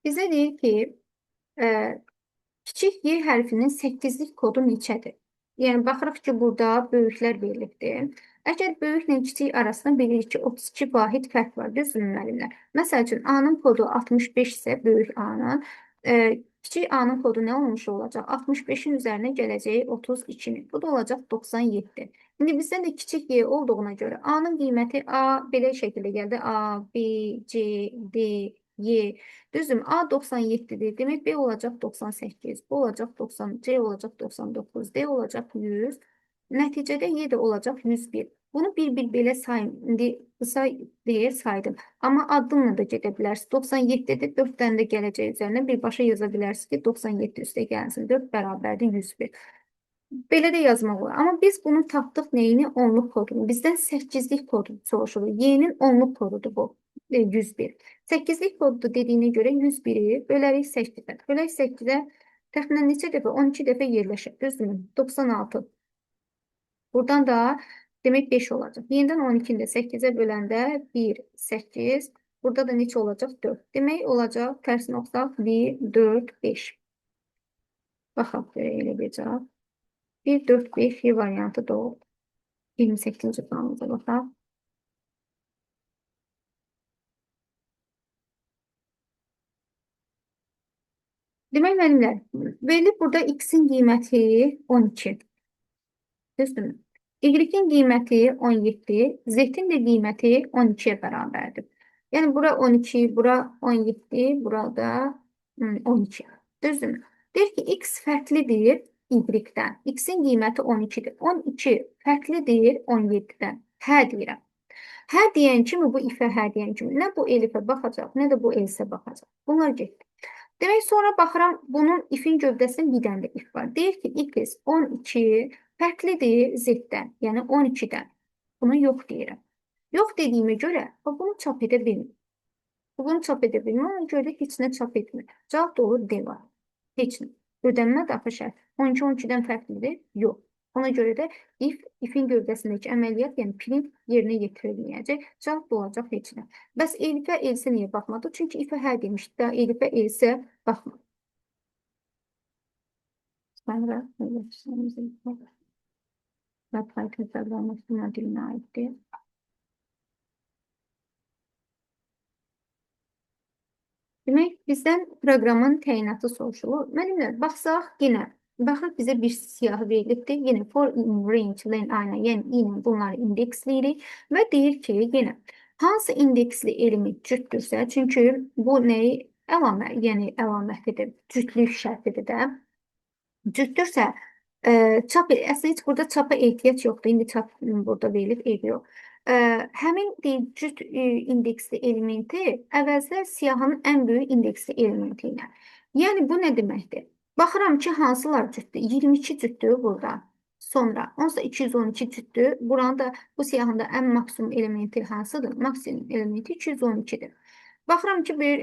bizə deyir ki, kiçik Y hərfinin 8-lik kodu neçədir? Yəni, baxırıq ki, burada böyüklər verilibdir. Əgər böyüklə kiçik arasında bilirik ki, 32 vahid fərq var, düzdürmü müəllimlər? Məsəl üçün, A-nın kodu 65 isə böyük A-nın, kiçik A-nın kodu nə olmuş olacaq? 65-in üzərinə gələcəyi 32-nin. Bu da olacaq 97. İndi bizdən də kiçik Y olduğuna görə A-nın qiyməti A belə şəkildə gəldi. A, B, C, D, Y. Düzdürmü? A 97-dir. Demək, B olacaq 98, B olacaq 90, C olacaq 99, D olacaq 100. Nəticədə Y də olacaq 101. Bunu bir-bir belə sayım. İndi qısa deyə saydım. Amma addımla da gedə bilərsiniz. 97-dir, 4 dənə də gələcək üzərinə birbaşa yaza bilərsiniz ki, 97 üstə gəlsin. 4 bərabərdir 101. Belə də yazmaq olar. Amma biz bunu tapdıq neyini? Onluq kodunu. Bizdən 8-lik kodu soruşulur. Y-nin onluq kodudur bu. 101. 8-lik koddur dediyinə görə 101-i bölərik 8-ə. Bölək 8-ə təxminən neçə dəfə? 12 dəfə yerləşir. Düzdürmü? 96. Buradan da demək 5 olacaq. Yenidən 12-ni də 8-ə böləndə 1, 8. Burada da neçə olacaq? 4. Demək olacaq, tərsini oxusaq 1, 4, 5. Baxaq görək elə bir cavab. 1, 4, 5 Y variantı doğru. 28-ci sualımıza baxaq. Demək müəllimlər, verilib burada x-in qiyməti 12. Düzdürmü? Y-in qiyməti 17, Z-in də qiyməti 12-yə bərabərdir. Yəni, bura 12, bura 17, burada 12. Düzdürmü? Deyir ki, x fərqlidir Y-dən. X-in qiyməti 12-dir. 12 fərqlidir 17-dən. Hə deyirəm. Hə deyən kimi, bu ifə hə deyən kimi, nə bu elifə baxacaq, nə də bu elsə baxacaq. Bunlar getdi. Demək, sonra baxıram, bunun ifin gövdəsində bir dənə də if var. Deyir ki, x 12 fərqlidir z-dən, yəni 12-dən. Bunu yox deyirəm. Yox dediyimə görə, bunu çap edə bilmir. Bunu çap edə bilmir, ona görə də heç nə çap etmir. Cavab da olur D var. Heç nə. Ödənmədi axı şərt. 12 12-dən fərqlidir? Yox. Ona görə də if, ifin gövdəsindəki əməliyyat, yəni print yerinə yetirilməyəcək. Cavab olacaq heç nə. Bəs elifə, elsə niyə baxmadı? Çünki ifə hə demişdi, daha elifə, elsə baxmadı. Sonra və Python proqramlaşdırma dilinə aiddir. Demək, bizdən proqramın təyinatı soruşulur. Müəllimlər, baxsaq yenə, baxırıq bizə bir siyahı verilibdir. Yenə for in range, len ayna, yəni i ilə bunları indeksləyirik və deyir ki, yenə hansı indeksli element cütdürsə, çünki bu nəyi əlamə, yəni əlamətidir, cütlük şərtidir də. Cütdürsə, çap, əslində heç burada çapa ehtiyac yoxdur. İndi çap burada verilib, eybi yox. Həmin deyil, cüt indeksli elementi əvəzlə siyahının ən böyük indeksli elementi ilə. Yəni bu nə deməkdir? Baxıram ki, hansılar cütdür? 22 cütdür burada. Sonra, onsuz da 212 cütdür. Buranın da bu siyahında ən maksimum elementi hansıdır? Maksimum elementi 212-dir. Baxıram ki, bir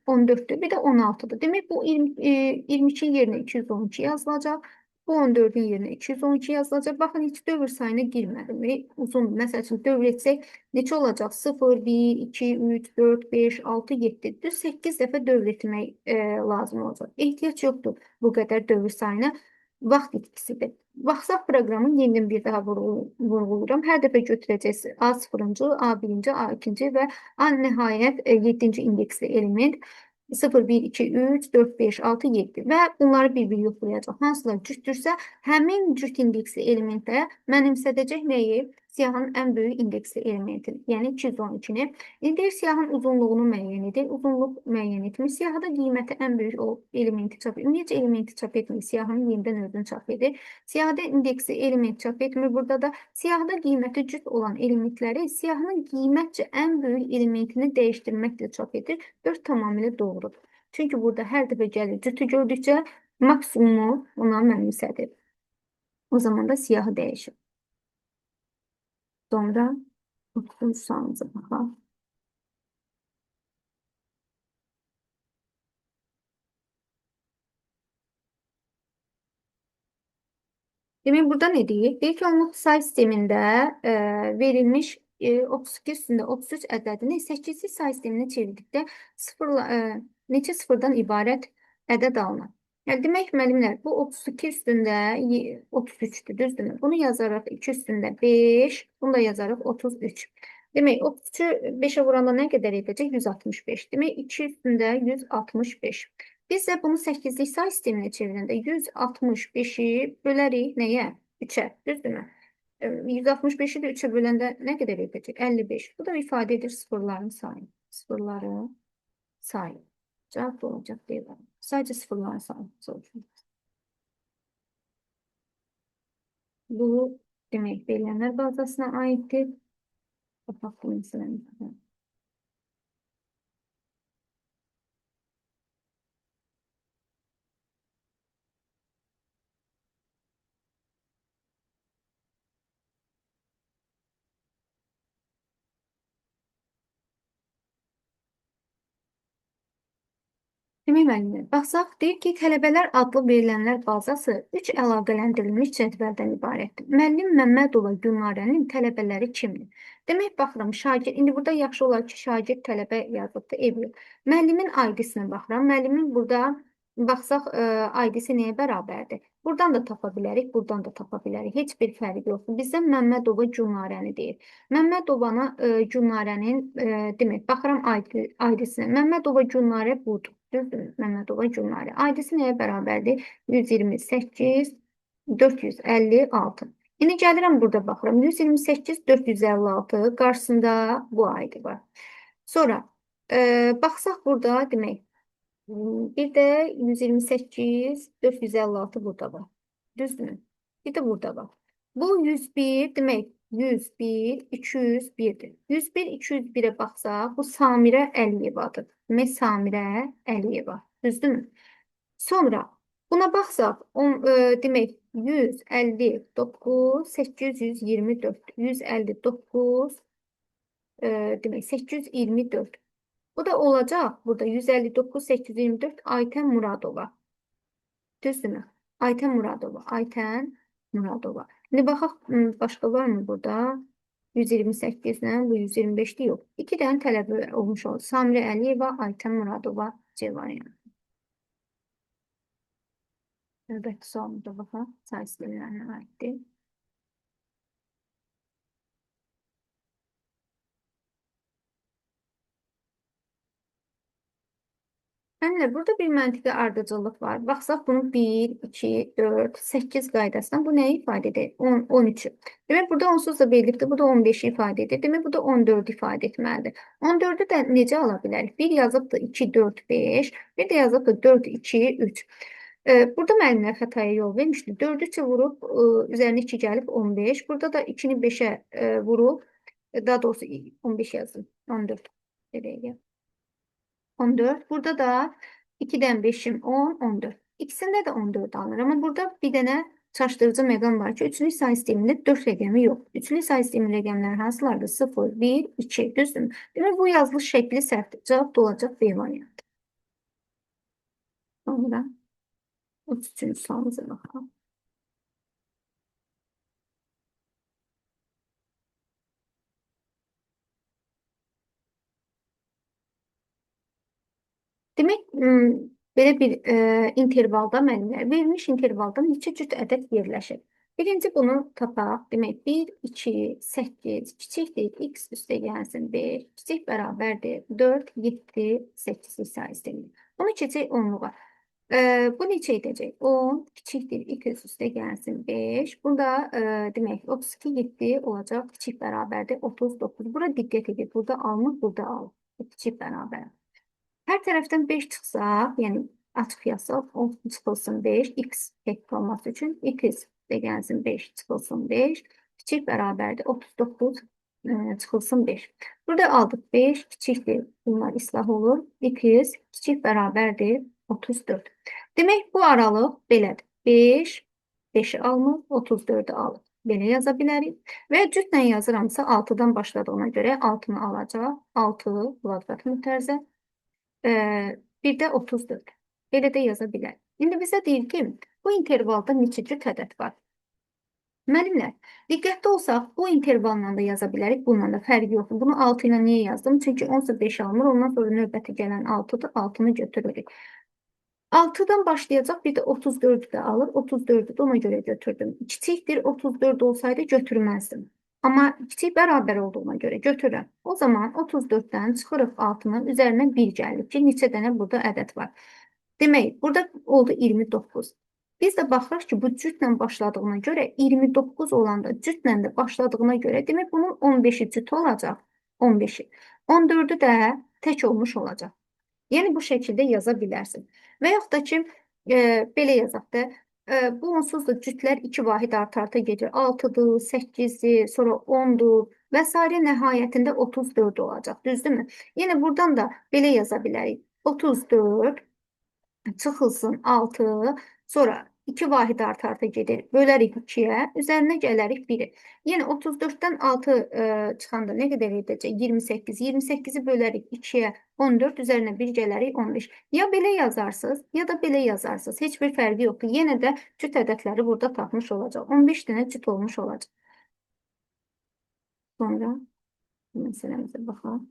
14-dür, bir də 16-dır. Demək, bu 22-nin yerinə 212 yazılacaq. Bu 14-ün yerinə 212 yazılacaq. Baxın, heç dövr sayına girmədim. Uzun, məsəl üçün, dövr etsək neçə olacaq? 0, 1, 2, 3, 4, 5, 6, 7. Düz 8 dəfə dövr etmək lazım olacaq. Ehtiyac yoxdur bu qədər dövr sayına. Vaxt itkisidir. Baxsaq proqramın yenidən bir daha vurğulayıram. Hər dəfə götürəcəksiniz A0-cı, A1-ci, A2-ci və A nəhayət 7-ci indeksli element. 0, 1, 2, 3, 4, 5, 6, 7 və bunları bir-bir yoxlayacaq. Hansılar cütdürsə, həmin cüt indeksli elementə mənimsədəcək nəyi? Siyahının ən böyük indeksli elementini, yəni 212-ni. İndi siyahın uzunluğunu müəyyən edir. Uzunluq müəyyən etmiş. Siyahıda qiyməti ən böyük o elementi çap edir. Ümumiyyətcə elementi çap etmir. Siyahının yenidən özünü çap edir. Siyahıda indeksi element çap etmir. Burada da siyahıda qiyməti cüt olan elementləri siyahının qiymətcə ən böyük elementini dəyişdirməklə çap edir. 4 tamamilə doğrudur. Çünki burada hər dəfə gəlir cütü gördükcə maksimumu ona mənimsədir. O zaman da siyahı dəyişir. Sonra 30. sualımıza baxaq. Demək, burada nə deyir? Deyir ki, onluq say sistemində verilmiş 32 üstündə 33 ədədini 8-li say sisteminə çevirdikdə neçə sıfırdan ibarət ədəd alınır? Yəni, demək, müəllimlər, bu 32 üstündə 33-dür, düzdürmü? Bunu yazarıq 2 üstündə 5, bunu da yazarıq 33. Demək, 33-ü 5-ə vuranda nə qədər edəcək? 165. Demək, 2 üstündə 165. Biz də bunu 8-lik say sisteminə çevirəndə 165-i bölərik nəyə? 3-ə, düzdürmü? 165-i də 3-ə böləndə nə qədər edəcək? 55. Bu da ifadə edir sıfırların sayını. Sıfırların sayı. Cavab da olacaq deyiləm. Sadəcə sıfırların sayını soruşur. Bu demək verilənlər bazasına aiddir. Baxaq bu məsələni. Demək müəllimlər, baxsaq, deyir ki, tələbələr adlı verilənlər bazası 3 əlaqələndirilmiş cədvəldən ibarətdir. Müəllim Məmmədova Gülnarənin tələbələri kimdir? Demək, baxıram, şagird, indi burada yaxşı olar ki, şagird tələbə yazıbdır, ev yox. Müəllimin ID-sinə baxıram. Müəllimin burada baxsaq, ID-si nəyə bərabərdir? Buradan da tapa bilərik, buradan da tapa bilərik. Heç bir fərqi yoxdur. Bizdən Məmmədova Gülnarəni deyir. Məmmədovanı Gülnarənin, demək, baxıram ID-sinə. Məmmədova Gülnarə budur. Düzdürmü? Məmmədova Gülnarə. ID-si nəyə bərabərdir? 128, 456. İndi gəlirəm burada baxıram. 128, 456 qarşısında bu ID var. Sonra baxsaq burada demək, bir də 128, 456 burada var. Düzdürmü? Bir də burada var. Bu 101 demək 101, 201-dir. 101, 201-ə baxsaq, bu Samirə Əliyevadır. Demək, Samirə Əliyeva. Düzdürmü? Sonra buna baxsaq, demək 159, 824. 159, demək 824. Bu da olacaq. Burada 159, 824 Aytən Muradova. Düzdürmü? Aytən Muradova. Aytən Muradova. İndi baxaq, başqa var mı burada? 128 ilə bu 125-dir, yox. 2 dənə tələbə olmuş oldu. Samirə Əliyeva, Aytən Muradova C variantı. Növbəti sualımıza baxaq. Say sistemlərinə aiddir. Həmlər, burada bir məntiqi ardıcıllıq var. Baxsaq bunu 1, 2, 4, 8 qaydasından bu nəyi ifadə edir? 10, 13-ü. Demək, burada onsuz da verilibdir. Bu da 15-i ifadə edir. Demək, bu da 14 ifadə etməlidir. 14-ü də necə ala bilərik? 1 yazıbdır 2, 4, 5. Bir də yazıbdır 4, 2, 3. Burada müəllimlər xətaya yol vermişdi. 4-ü 3-ə vurub, üzərinə 2 gəlib 15. Burada da 2-ni 5-ə vurub, daha doğrusu 15 yazdım. 14. Belə 14. Burada da 2-dən 5-im 10, 14. İkisində də 14 alınır. Amma burada bir dənə çaşdırıcı məqam var ki, üçlü say sistemində 4 rəqəmi yox. Üçlü say sistemi rəqəmləri hansılardır? 0, 1, 2. Düzdürmü? Demək, bu yazılış şəkli səhvdir. Cavab da olacaq B variantı. Sonra 33-cü sualımıza baxalım. Demək, belə bir intervalda müəllimlər, verilmiş intervalda neçə cüt ədəd yerləşir? Birinci bunu tapaq. Demək, 1, 2, 8, kiçikdir, x üstə gəlsin 5, kiçik bərabərdir 4, 7, 8 say sistemi. Bunu keçək onluğa. Bu neçə edəcək? 10 kiçikdir, x üstə gəlsin 5. Burada demək, 32, 7 olacaq, kiçik bərabərdir 39. Bura diqqət edin. Burada alınır, burada alınır. Kiçik bərabər. Hər tərəfdən 5 çıxsaq, yəni açıq yazsaq, 10 çıxılsın 5, x tək qalması üçün x də gəlsin 5 çıxılsın 5, kiçik bərabərdir 39 çıxılsın 5. Burada aldıq 5, kiçikdir, bunlar islah olur, x kiçik bərabərdir 34. Demək, bu aralıq belədir. 5, 5-i almır, 34-ü alır. Belə yaza bilərik. Və cütlə yazıramsa 6-dan başladığına görə 6-nı alacaq. 6 kvadrat mütərzə. Bir də 34. Belə də yaza bilərik. İndi bizə deyir ki, bu intervalda neçə cüt ədəd var? Müəllimlər, diqqətli olsaq, bu intervalla da yaza bilərik, bununla da fərqi yoxdur. Bunu 6 ilə niyə yazdım? Çünki 10 5 almır, ondan sonra növbəti gələn 6-dır, 6-nı götürürük. 6-dan başlayacaq, bir də 34-ü də alır, 34-ü də ona görə götürdüm. Kiçikdir, 34 olsaydı götürməzdim. Amma kiçik bərabər olduğuna görə götürürəm. O zaman 34-dən çıxırıq 6-nın üzərinə 1 gəlir ki, neçə dənə burada ədəd var. Demək, burada oldu 29. Biz də baxırıq ki, bu cütlə başladığına görə 29 olanda cütlə də başladığına görə, demək, bunun 15-i cüt olacaq. 15-i. 14-ü də tək olmuş olacaq. Yəni, bu şəkildə yaza bilərsin. Və yaxud da ki, belə yazaq da, bu onsuz da cütlər 2 vahid art-arta gedir. 6-dır, 8-dir, sonra 10-dur və s. Nəhayətində 34 olacaq. Düzdürmü? Yəni, buradan da belə yaza bilərik. 34 çıxılsın 6, sonra 2 vahid art-arta gedir. Bölərik 2-yə, üzərinə gələrik 1-i. Yəni 34-dən 6 çıxanda nə qədər edəcək? 28. 28-i bölərik 2-yə, 14, üzərinə 1 gələrik 15. Ya belə yazarsınız, ya da belə yazarsınız. Heç bir fərqi yoxdur. Yenə də cüt ədədləri burada tapmış olacaq. 15 dənə cüt olmuş olacaq. Sonra məsələmizə baxaq.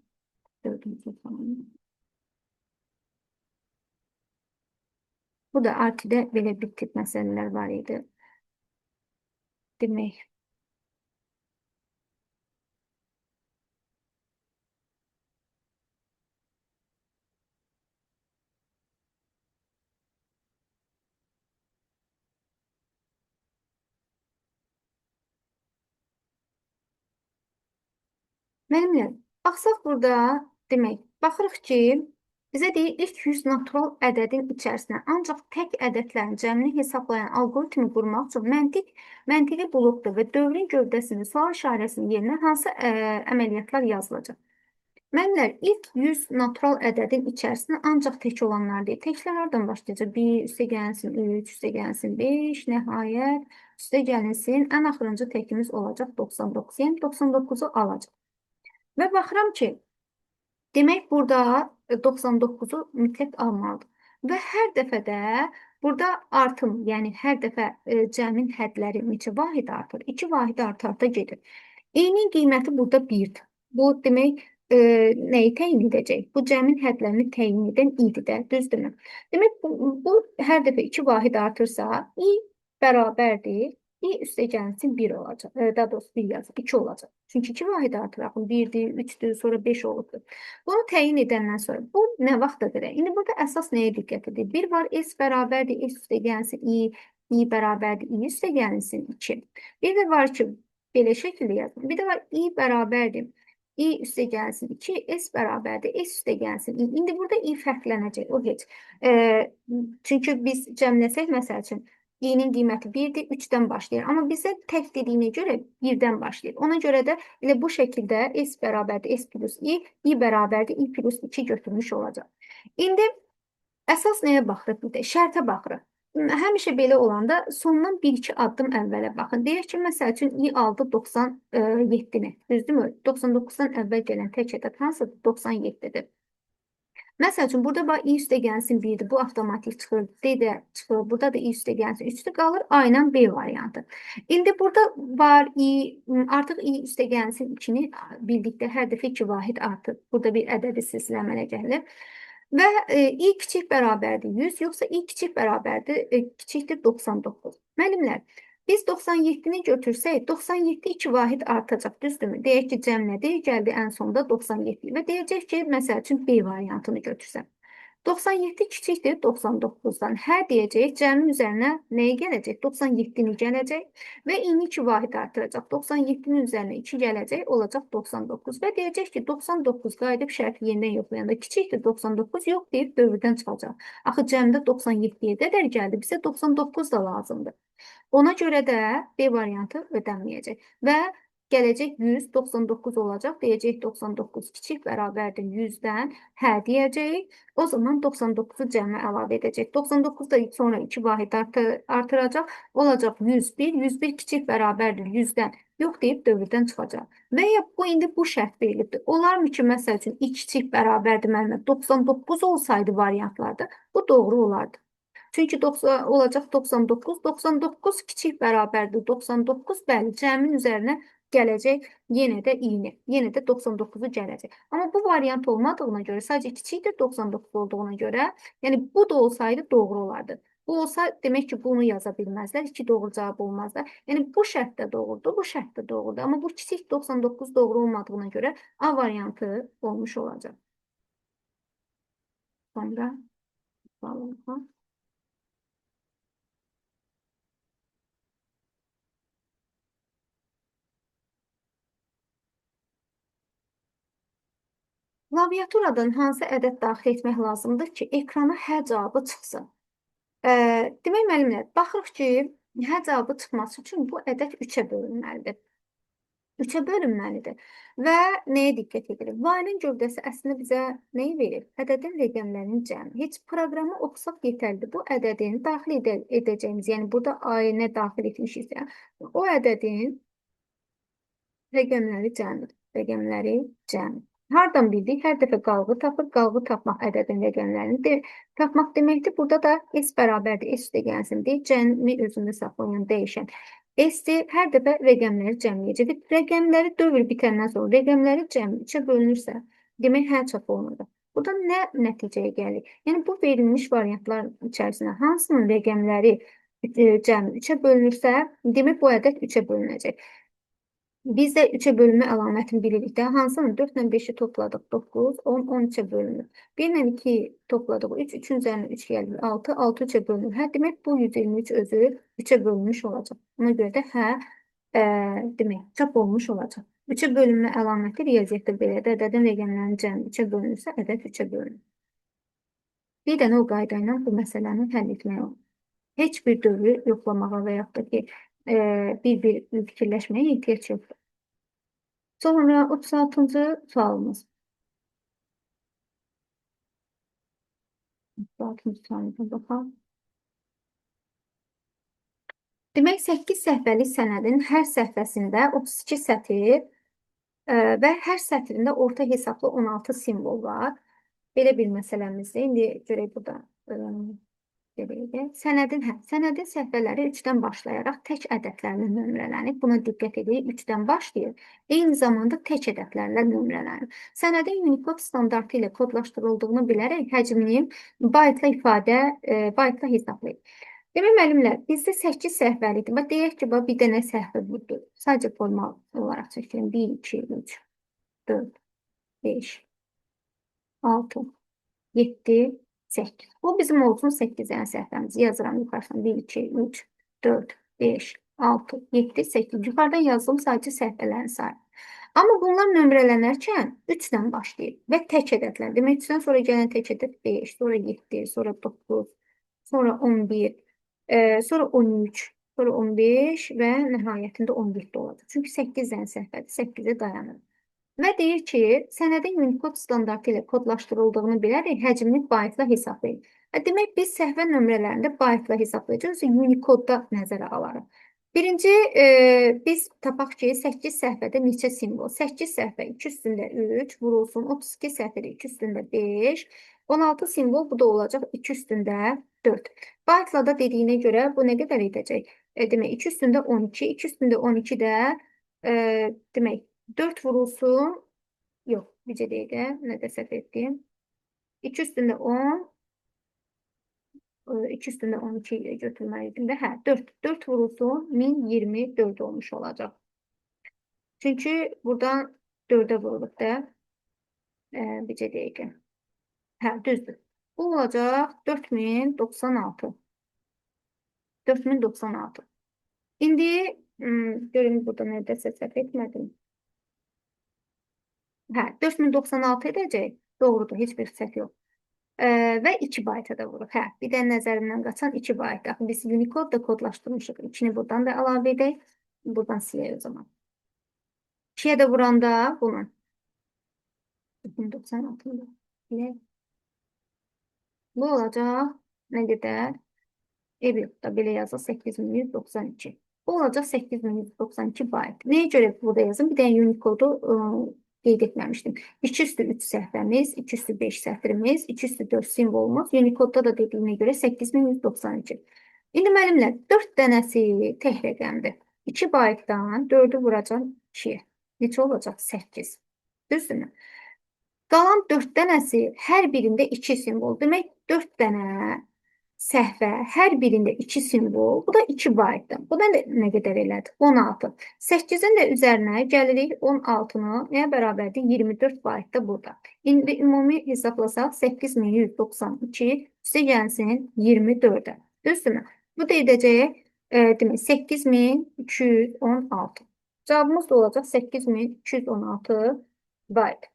Dördüncü sualımız. Bu da RT-də belə bir tip məsələlər var idi. Demək. Mənimlə, baxsaq burada, demək, baxırıq ki, bizə deyir, ilk 100 natural ədədin içərisinə ancaq tək ədədlərin cəmini hesaplayan alqoritmi qurmaq üçün məntiqi blokdur və dövrün gövdəsinin sual işarəsinin yerinə hansı əməliyyatlar yazılacaq? Müəllimlər, ilk 100 natural ədədin içərisinə ancaq tək olanlar deyil. Təklər hardan başlayacaq? 1, üstə gəlsin 3, üstə gəlsin 5, nəhayət üstə gəlinsin. Ən axırıncı təkimiz olacaq 99. Yəni 99-u alacaq. Və baxıram ki, demək burada 99-u mütləq almalıdır. Və hər dəfədə Burada artım, yəni hər dəfə cəmin hədləri neçə vahid artır? 2 vahid artarda gedir. İ-nin qiyməti burada 1-dir. Bu demək nəyi təyin edəcək? Bu cəmin hədlərini təyin edən i-dir də, düzdürmü? Demək bu hər dəfə 2 vahid artırsa, i bərabərdir. I üstə gəlsin 1 olacaq. Daha doğrusu 1 yazır, 2 olacaq. Çünki 2 vahid artır, axı 1-dir, 3-dür, sonra 5 olubdur. Bunu təyin edəndən sonra bu nə vaxta qədər? İndi burada əsas nəyə diqqət edir? 1 var, S bərabərdir, S üstə gəlsin I, I bərabərdir, I üstə gəlsin 2. Bir də var ki, belə şəkildə yazın. Bir də var, I bərabərdir, I üstə gəlsin 2, S bərabərdir, S üstə gəlsin I. İndi burada I fərqlənəcək, o heç. Çünki biz cəmləsək, məsəl üçün, İ-nin qiyməti 1-dir, 3-dən başlayır. Amma bizə tək dediyinə görə 1-dən başlayır. Ona görə də elə bu şəkildə S bərabərdir, S plus I, I bərabərdir, I plus 2 götürmüş olacaq. İndi əsas nəyə baxırıq bir də? Şərtə baxırıq. Həmişə belə olanda sondan 1-2 addım əvvələ baxın. Deyək ki, məsəl üçün I aldı 97-ni. Düzdürmü? 99-dan əvvəl gələn tək ədəd hansıdır? 97-dir. Məsəl üçün, burada bax, I üstə gəlsin 1-dir. Bu avtomatik çıxır. D də çıxır. Burada da I üstə gəlsin 3-dür. Qalır A ilə B variantı. İndi burada var I, artıq I üstə gəlsin 2-ni bildikdə hər dəfə 2 vahid artır. Burada bir ədədi silsilə əmələ gəlir. Və I kiçik bərabərdir 100, yoxsa I kiçik bərabərdir, kiçikdir 99. Müəllimlər, biz 97-ni götürsək, 97 2 vahid artacaq, düzdürmü? Deyək ki, cəmlədi, gəldi ən sonda 97 və deyəcək ki, məsəl üçün B variantını götürsəm. 97 kiçikdir 99-dan. Hə deyəcək, cəmin üzərinə nəyi gələcək? 97-ni gələcək və indi 2 vahid artıracaq. 97-nin üzərinə 2 gələcək, olacaq 99 və deyəcək ki, 99 qayıdıb şərti yenidən yoxlayanda kiçikdir 99, yox deyib dövrdən çıxacaq. Axı cəmdə 97-yə qədər gəldi, bizə 99 da lazımdır. Ona görə də B variantı ödənməyəcək və gələcək 100, 99 olacaq. Deyəcək 99 kiçik bərabərdir 100-dən. Hə deyəcəyik. O zaman 99-u cəmə əlavə edəcək. 99 da sonra 2 vahid artıracaq. Olacaq 101. 101 kiçik bərabərdir 100-dən. Yox deyib dövrdən çıxacaq. Və ya bu indi bu şərt verilibdir. Olarmı ki, məsəl üçün 2 kiçik bərabərdir müəllimə 99 olsaydı variantlarda bu doğru olardı. Çünki 90, olacaq 99, 99 kiçik bərabərdir 99, bəli, cəmin üzərinə gələcək yenə də i-ni, yenə də 99-u gələcək. Amma bu variant olmadığına görə, sadəcə kiçikdir 99 olduğuna görə, yəni bu da olsaydı doğru olardı. Bu olsa demək ki, bunu yaza bilməzlər, 2 doğru cavab olmazlar. Yəni bu şərt də doğrudur, bu şərt də doğrudur. Amma bu kiçik 99 doğru olmadığına görə A variantı olmuş olacaq. Sonra bakalım. Klaviaturadan hansı ədəd daxil etmək lazımdır ki, ekrana hə cavabı çıxsın? Demək müəllimlər, baxırıq ki, hə cavabı çıxması üçün bu ədəd 3-ə bölünməlidir. 3-ə bölünməlidir. Və nəyə diqqət edirik? While-in gövdəsi əslində bizə nəyi verir? Ədədin rəqəmlərinin cəmi. Heç proqramı oxusaq yetərlidir. Bu ədədin daxil edəcəyimiz, yəni burada A-ya nə daxil etmişiksə, o ədədin rəqəmləri cəmidir. Rəqəmləri cəmi. Hardan bildik? Hər dəfə qalğı tapır. Qalğı tapmaq ədədin rəqəmlərini tapmaq deməkdir. Burada da S bərabərdir. S üstə gəlsin deyə cəmi özündə saxlayan dəyişən. S-dir. Hər dəfə rəqəmləri cəmləyəcək. Rəqəmləri dövr bitəndən sonra rəqəmləri cəmi 3-ə bölünürsə, demək hə çap olunur. Burada nə nəticəyə gəlir? Yəni bu verilmiş variantlar içərisində hansının rəqəmləri cəmi 3-ə bölünürsə, demək bu ədəd 3-ə bölünəcək. Biz də 3-ə bölünmə əlamətini bilirik də. Hansını? 4 ilə 5-i topladıq 9, 10, 13-ə bölünür. 1 ilə 2 topladıq 3, 3-ün üzərinə 3 gəlir 6, 6 3-ə bölünür. Hə, demək bu 123 özü 3-ə bölünmüş olacaq. Ona görə də hə, demək çap olmuş olacaq. 3-ə bölünmə əlaməti riyaziyyatda belədir. Ədədin rəqəmlərinin cəmi 3-ə bölünürsə, ədəd 3-ə bölünür. Bir dənə o qayda ilə bu məsələni həll etmək olur. Heç bir dövrü yoxlamağa və yaxud da ki, bir-bir fikirləşməyə ehtiyac yoxdur. Sonra 36-cı sualımız. 36-cı sualımıza baxaq. Demək, 8 səhifəlik sənədin hər səhifəsində 32 sətir və hər sətrində orta hesablı 16 simvol var. Belə bir məsələmizdir. İndi görək burada. Belə. Sənədin, hə, sənədin səhifələri 3-dən başlayaraq tək ədədlərlə nömrələnib. Buna diqqət edirik. 3-dən başlayır. Eyni zamanda tək ədədlərlə nömrələnib. Sənədin Unicode standartı ilə kodlaşdırıldığını bilərək həcmini baytla baytla hesablayır. Demək müəllimlər, bizdə 8 səhifəlikdir. Bax, deyək ki, bax, bir dənə səhifə budur. Sadəcə formal olaraq çəkirəm. 1, 2, 3, 4, 5, 6, 7, 8. Bu bizim olsun 8 dənə səhifəmiz. Yazıram yuxarıdan 1, 2, 3, 4, 5, 6, 7, 8. Yuxarıdan yazdığım sadəcə səhifələrin sayı. Amma bunlar nömrələnərkən 3-dən başlayır və tək ədədlər. Demək 3-dən sonra gələn tək ədəd 5, sonra 7, sonra 9, sonra 11, sonra 13, sonra 15 və nəhayətində 17 olacaq. Çünki 8 dənə səhifədir, 8-ə dayanır. Və deyir ki, sənədin Unicode standartı ilə kodlaşdırıldığını bilərək həcmini baytla hesablayın. Demək, biz səhifə nömrələrində baytla hesablayacağıq, Unicode-da nəzərə alarıq. Birinci, biz tapaq ki, 8 səhifədə neçə simvol? 8 səhifə 2 üstündə 3 vurulsun, 32 səhifədə 2 üstündə 5, 16 simvol bu da olacaq 2 üstündə 4. Baytla da dediyinə görə bu nə qədər edəcək? Demək, 2 üstündə 12, 2 üstündə 12 də demək, 4 vurulsun, yox, necə dəqiqə, nə də səhv etdim. 2 üstündə 10, 2 üstündə 12 ilə götürməliydim də. Hə, 4, 4 vurulsun, 1024 olmuş olacaq. Çünki buradan 4-ə vuruluq da, bircə dəqiqə. Hə, düzdür. Bu olacaq 4096. 4096. İndi, görün burada nədəsə səhv etmədim. Hə, 4096 edəcək. Doğrudur, heç bir səhv yox. Və 2 bayta da vurur. Hə, bir də nəzərimdən qaçan 2 bayt. Axı biz Unicode da kodlaşdırmışıq. 2-ni buradan da əlavə edək. Buradan silək o zaman. 2-yə də vuranda bunu 4096-da silək. Bu olacaq nə qədər? Eybi yox da belə yazaq 8192. Bu olacaq 8192 bayt. Nəyə görə burada yazım? Bir dənə Unicode-u qeyd etməmişdim. 2 üstü 3 səhifəmiz, 2 üstü 5 sətrimiz, 2 üstü 4 simvolumuz. Unicode-da da dediyinə görə 8192. İndi müəllimlər, 4 dənəsi tək rəqəmdir. 2 baytdan 4-ü vuracam 2-yə. Neçə olacaq? 8. Düzdürmü? Qalan 4 dənəsi hər birində 2 simvol. Demək, 4 dənə səhvə, hər birində 2 simvol. Bu da 2 baytdır. Bu da nə qədər elədi? 16. 8-in də üzərinə gəlirik 16-nı nəyə bərabərdir? 24 baytda burada. İndi ümumi hesablasaq 8192 üstə gəlsin 24-ə. Düzdürmü? Bu da edəcək demək 8216. Cavabımız da olacaq 8216 bayt.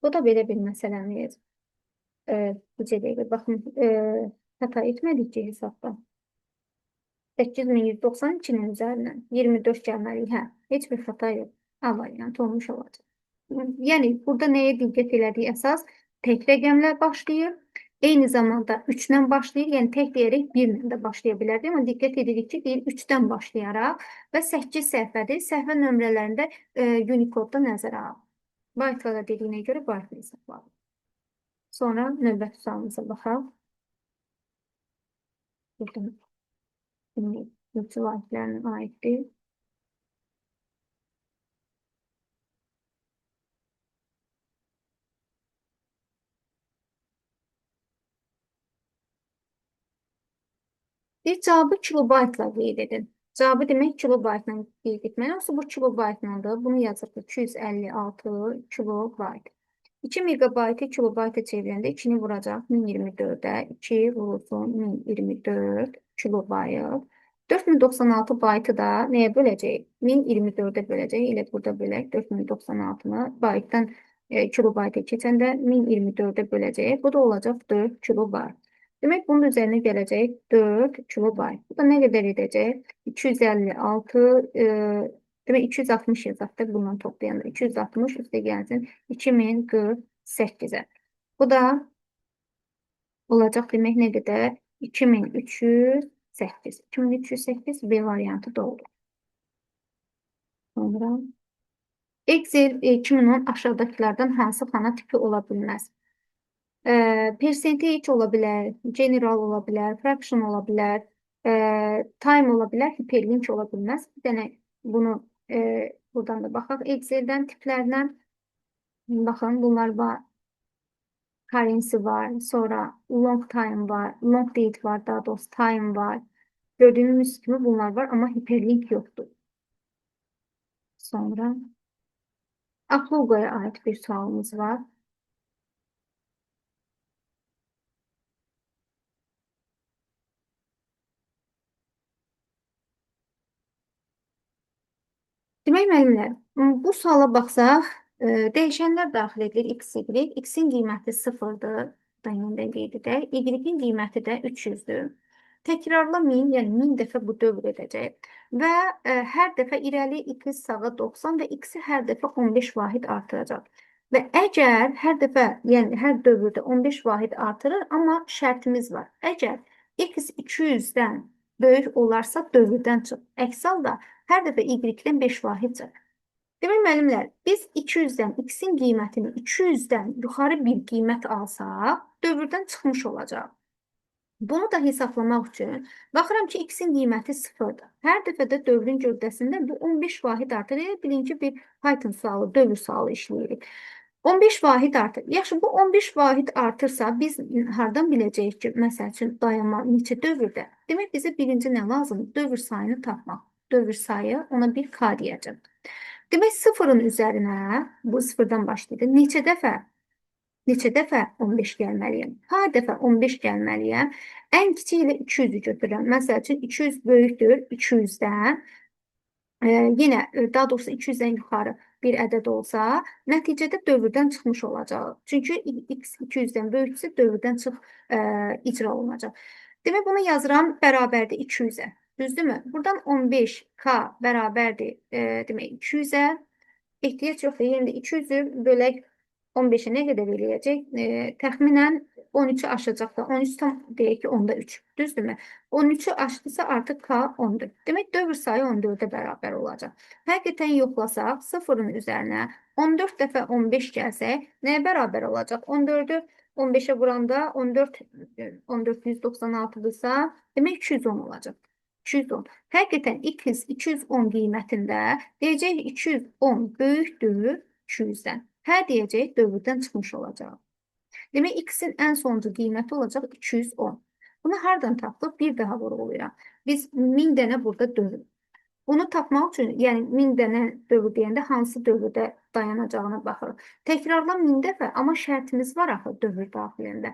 Bu da belə bir məsələmiz. Bu dəqiqə baxın, xəta etmədik ki hesabda. 8192-nin üzərindən 24 gəlməli. Hə, heç bir xəta yox. A variantı olmuş olacaq. Yəni, burada nəyə diqqət elədik əsas? Tək rəqəmlə başlayır. Eyni zamanda 3-lə başlayır. Yəni, tək deyərək 1-lə də başlaya bilərdi. Amma diqqət edirik ki, deyir 3-dən başlayaraq və 8 səhifədir. Səhifə nömrələrində Unicode-da nəzərə alır. Baytla da dediyinə görə baytla hesablanır. Sonra növbəti sualımıza baxaq. Buradan ölçü vahidlərinə aiddir. Bir cavabı kilobaytla qeyd edin. Cavabı demək kilobaytla qeyd etməli. Olsa bu kilobaytladır. Bunu yazırıq 256 kilobayt. 2 megabaytı kilobayta çevirəndə 2-ni vuracaq 1024-ə. 2 vurulsun 1024 kilobayt. 4096 baytı da nəyə böləcəyik? 1024-ə böləcəyik. Elə burada bölək 4096-nı baytdan kilobayta keçəndə 1024-ə böləcəyik. Bu da olacaq 4 kilobayt. Demək, bunun üzərinə gələcək 4 kilobayt. Bu da nə qədər edəcək? 256, demək 260 yazaq da bundan toplayanda. 260 üstə gəlsin 2048-ə. Bu da olacaq demək nə qədər? 2308. 2308 B variantı doğru. Sonra Excel 2010 aşağıdakılardan hansı xana tipi ola bilməz? Percentage ola bilər, general ola bilər, fraction ola bilər, time ola bilər, hiperlink ola bilməz. Bir dənə bunu buradan da baxaq. Excel'dən tiplərinə baxın, bunlar var. Currency var, sonra long time var, long date var, daha doğrusu time var. Gördüyünüz kimi bunlar var, amma hiperlink yoxdur. Sonra Uplogo'ya ait bir sualımız var. Demək müəllimlər, bu suala baxsaq, dəyişənlər daxil edilir x, y. X-in qiyməti 0-dır, da yenidən qeyd edək. Y-in qiyməti də 300-dür. Təkrarla 1000, yəni 1000 dəfə bu dövr edəcək. Və hər dəfə irəli x sağa 90 və x-i hər dəfə 15 vahid artıracaq. Və əgər hər dəfə, yəni hər dövrdə 15 vahid artırır, amma şərtimiz var. Əgər x 200-dən böyük olarsa dövrdən çıx. Əks halda hər dəfə y-dən 5 vahid çıx. Demək müəllimlər, biz 200-dən x-in qiymətini 200-dən yuxarı bir qiymət alsaq, dövrdən çıxmış olacaq. Bunu da hesaplamaq üçün baxıram ki, x-in qiyməti 0-dır. Hər dəfə də dövrün gövdəsində bu 15 vahid artır. Elə bilin ki, bir Python sualı, dövr sualı işləyirik. 15 vahid artır. Yaxşı, bu 15 vahid artırsa, biz hardan biləcəyik ki, məsəl üçün dayanma neçə dövrdə? Demək, bizə birinci nə lazımdır? Dövr sayını tapmaq. Dövr sayı, ona bir K deyəcəm. Demək, sıfırın üzərinə, bu sıfırdan başlayır. Neçə dəfə? Neçə dəfə 15 gəlməliyəm? K dəfə 15 gəlməliyəm. Ən kiçik ilə 200-ü götürürəm. Məsəl üçün, 200 böyükdür 200-dən. Yenə, daha doğrusu 200-dən yuxarı bir ədəd olsa, nəticədə dövrdən çıxmış olacaq. Çünki x 200-dən böyükdürsə, dövrdən çıx icra olunacaq. Demək, bunu yazıram bərabərdir 200-ə. Düzdürmü? Buradan 15K bərabərdir, demək, 200-ə. Ehtiyac yoxdur. Yəni də 200-ü bölək 15-ə nə qədər eləyəcək? Təxminən 13-ü aşacaq da. 13 tam deyək ki, onda 3. Düzdürmü? 13-ü aşdısa artıq K 14. Demək, dövr sayı 14-ə bərabər olacaq. Həqiqətən yoxlasaq, sıfırın üzərinə 14 dəfə 15 gəlsək, nəyə bərabər olacaq? 14-ü 15-ə vuranda 14, 14 196-dırsa, demək 210 olacaq. 210. Həqiqətən x 210 qiymətində deyəcək 210 böyükdür 200-dən. Hə deyəcək, dövrdən çıxmış olacaq. Demək, x-in ən sonuncu qiyməti olacaq 210. Bunu hardan tapdıq? Bir daha vurğulayıram. Biz 1000 dənə burada dövr. Bunu tapmaq üçün, yəni 1000 dənə dövr deyəndə hansı dövrdə dayanacağına baxırıq. Təkrarla 1000 dəfə, amma şərtimiz var axı dövr daxilində.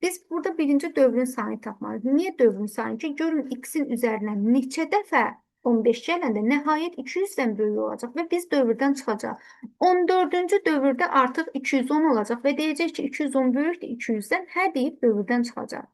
Biz burada birinci dövrün sayını tapmalıyıq. Niyə dövrün sayını? Ki, görün x-in üzərinə neçə dəfə 15 gələndə nəhayət 200-dən böyük olacaq və biz dövrdən çıxacaq. 14-cü dövrdə artıq 210 olacaq və deyəcək ki, 210 böyükdür 200-dən, hə deyib dövrdən çıxacaq.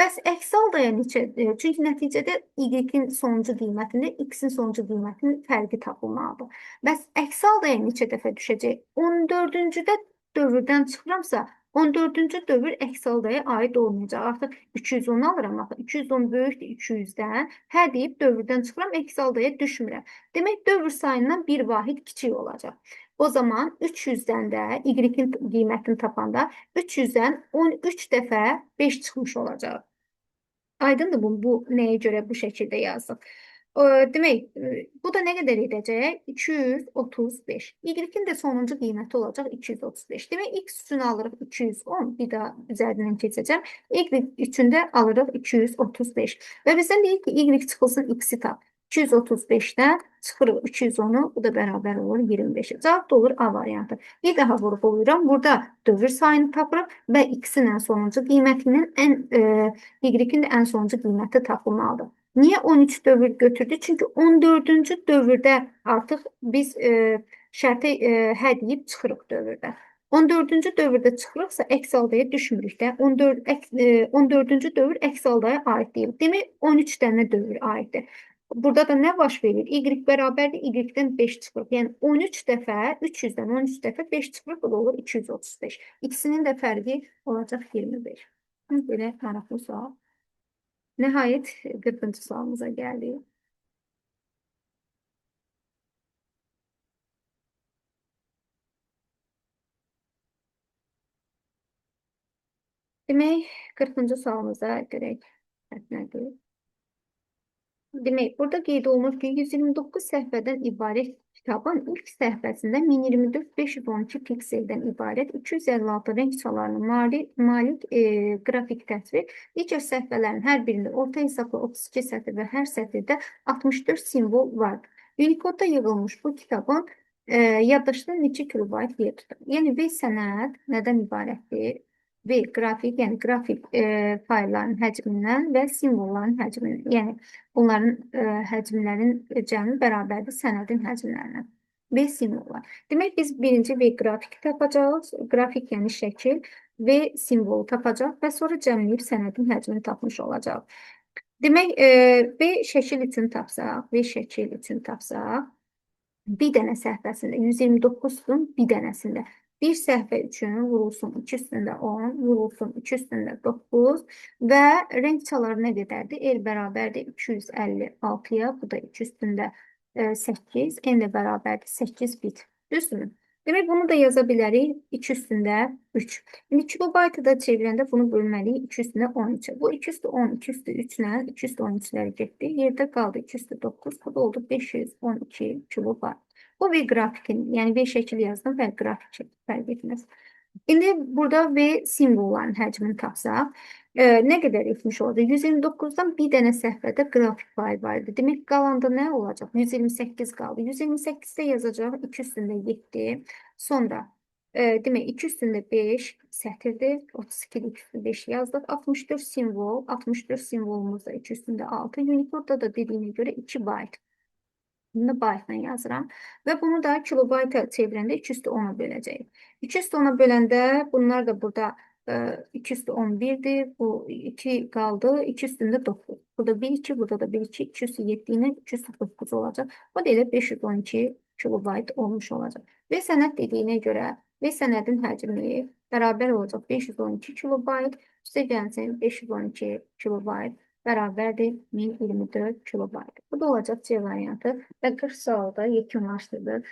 Bəs əks halda neçə? Çünki nəticədə y-in sonuncu qiymətində x-in sonuncu qiymətinin fərqi tapılmalıdır. Bəs əks halda neçə dəfə düşəcək? 14-cüdə dövrdən çıxıramsa, 14-cü dövr əks haldaya aid olmayacaq. Artıq 210 alıram axı. 210 böyükdür 200-dən. Hə deyib dövrdən çıxıram, əks haldaya düşmürəm. Demək, dövr sayından bir vahid kiçik olacaq. O zaman 300-dən də y-in qiymətini tapanda 300-dən 13 dəfə 5 çıxmış olacaq. Aydındır bu nəyə görə bu şəkildə yazdıq. Demək, bu da nə qədər edəcək? 235. Y-in də sonuncu qiyməti olacaq 235. Demək, x üçün alırıq 210. Bir daha üzərindən keçəcəm. Y üçün də alırıq 235. Və bizdən deyir ki, y çıxılsın x-i tap. 235-dən çıxırıq 210-u, bu da bərabər olur 25-ə. Cavab da olur A variantı. Bir daha vurğulayıram. Burada dövr sayını tapırıq və x-in ən sonuncu qiymətinin y-in də ən sonuncu qiyməti tapılmalıdır. Niyə 13 dövr götürdü? Çünki 14-cü dövrdə artıq biz şərtə hə deyib çıxırıq dövrdə. 14-cü dövrdə çıxırıqsa əks haldaya düşmürük də. 14-cü dövr əks haldaya aid deyil. Demək 13 dənə dövr aiddir. Burada da nə baş verir? Y bərabərdir Y-dən 5 çıxırıq. Yəni 13 dəfə 300-dən 13 dəfə 5 çıxırıq, bu da olur 235. İkisinin də fərqi olacaq 25. Belə maraqlı sual. Nəhayət 40-cı sualımıza gəldik. Demək, 40-cı sualımıza görək nədir? Demək, burada qeyd olunur ki, 129 səhifədən ibarət kitabın ilk səhifəsində 1024-512 pikseldən ibarət 256 rəng çalarına malik qrafik təsvir, digər səhifələrin hər birində orta hesabla 32 sətir və hər sətirdə 64 simvol vardır. Unicode-da yığılmış bu kitabın yaddaşında neçə kilobayt yer tutar? Yəni, V sənəd nədən ibarətdir? V qrafik, yəni qrafik faylların həcmindən və simvolların həcmindən. Yəni bunların həcmlərin cəmi bərabərdir sənədin həcmlərinə. V simvollar. Demək biz birinci V qrafik tapacağıq. Qrafik yəni şəkil, V simvolu tapacaq və sonra cəmləyib sənədin həcmini tapmış olacaq. Demək V şəkil üçün tapsaq, V şəkil üçün tapsaq, bir dənə səhifəsində 129-un bir dənəsində bir səhifə üçün vurulsun 2 üstündə 10, vurulsun 2 üstündə 9 və rəng çaları nə qədərdir? R bərabərdir 256-ya, bu da 2 üstündə 8, N də bərabərdir 8 bit. Düzdürmü? Demək, bunu da yaza bilərik 2 üstündə 3. İndi kilobaytı da çevirəndə bunu bölməliyik 2 üstündə 13-ə. Bu 2 üstü 10, 2 üstü 3 ilə 2 üstü 13-ləri getdi. Yerdə qaldı 2 üstü 9. Bu da oldu 512 kilobayt. Bu V qrafikin, yəni V şəkil yazdım və qrafik şəkil fərq etməz. İndi burada V simvolların həcmini tapsaq, nə qədər etmiş olacaq? 129-dan bir dənə səhifədə qrafik fayl var idi. Demək, qalanda nə olacaq? 128 qaldı. 128-də yazacaq 2 üstündə 7. Sonra, demək, 2 üstündə 5 sətirdir. 32-də 2 üstündə 5 yazdıq. 64 simvol. 64 simvolumuz da 2 üstündə 6. Unicode-da da dediyinə görə 2 bayt. Bunu baytla yazıram. Və bunu da kilobayta çevirəndə 2 üstü 10-a böləcəyik. 2 üstü 10-a böləndə bunlar da burada 2 üstü 11-dir. Bu 2 qaldı. 2 üstündə 9. Burada 1, 2, burada da 1, 2. 2 üstü 7 ilə 2 üstü 9 olacaq. Bu da elə 512 kilobayt olmuş olacaq. Və sənəd dediyinə görə və sənədin həcmi bərabər olacaq 512 kilobayt. Üstə gəlsin 512 kilobayt bərabərdir 1024 kilobayt. Bu da olacaq C variantı və 40 sualda yekunlaşdırılır.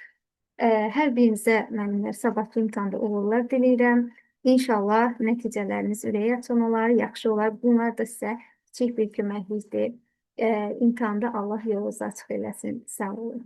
Hər birinizə müəllimlər sabahkı imtahanda uğurlar diləyirəm. İnşallah nəticələriniz ürək açan olar, yaxşı olar. Bunlar da sizə kiçik bir köməklikdir. İmtahanda Allah yolunuzu açıq eləsin. Sağ olun.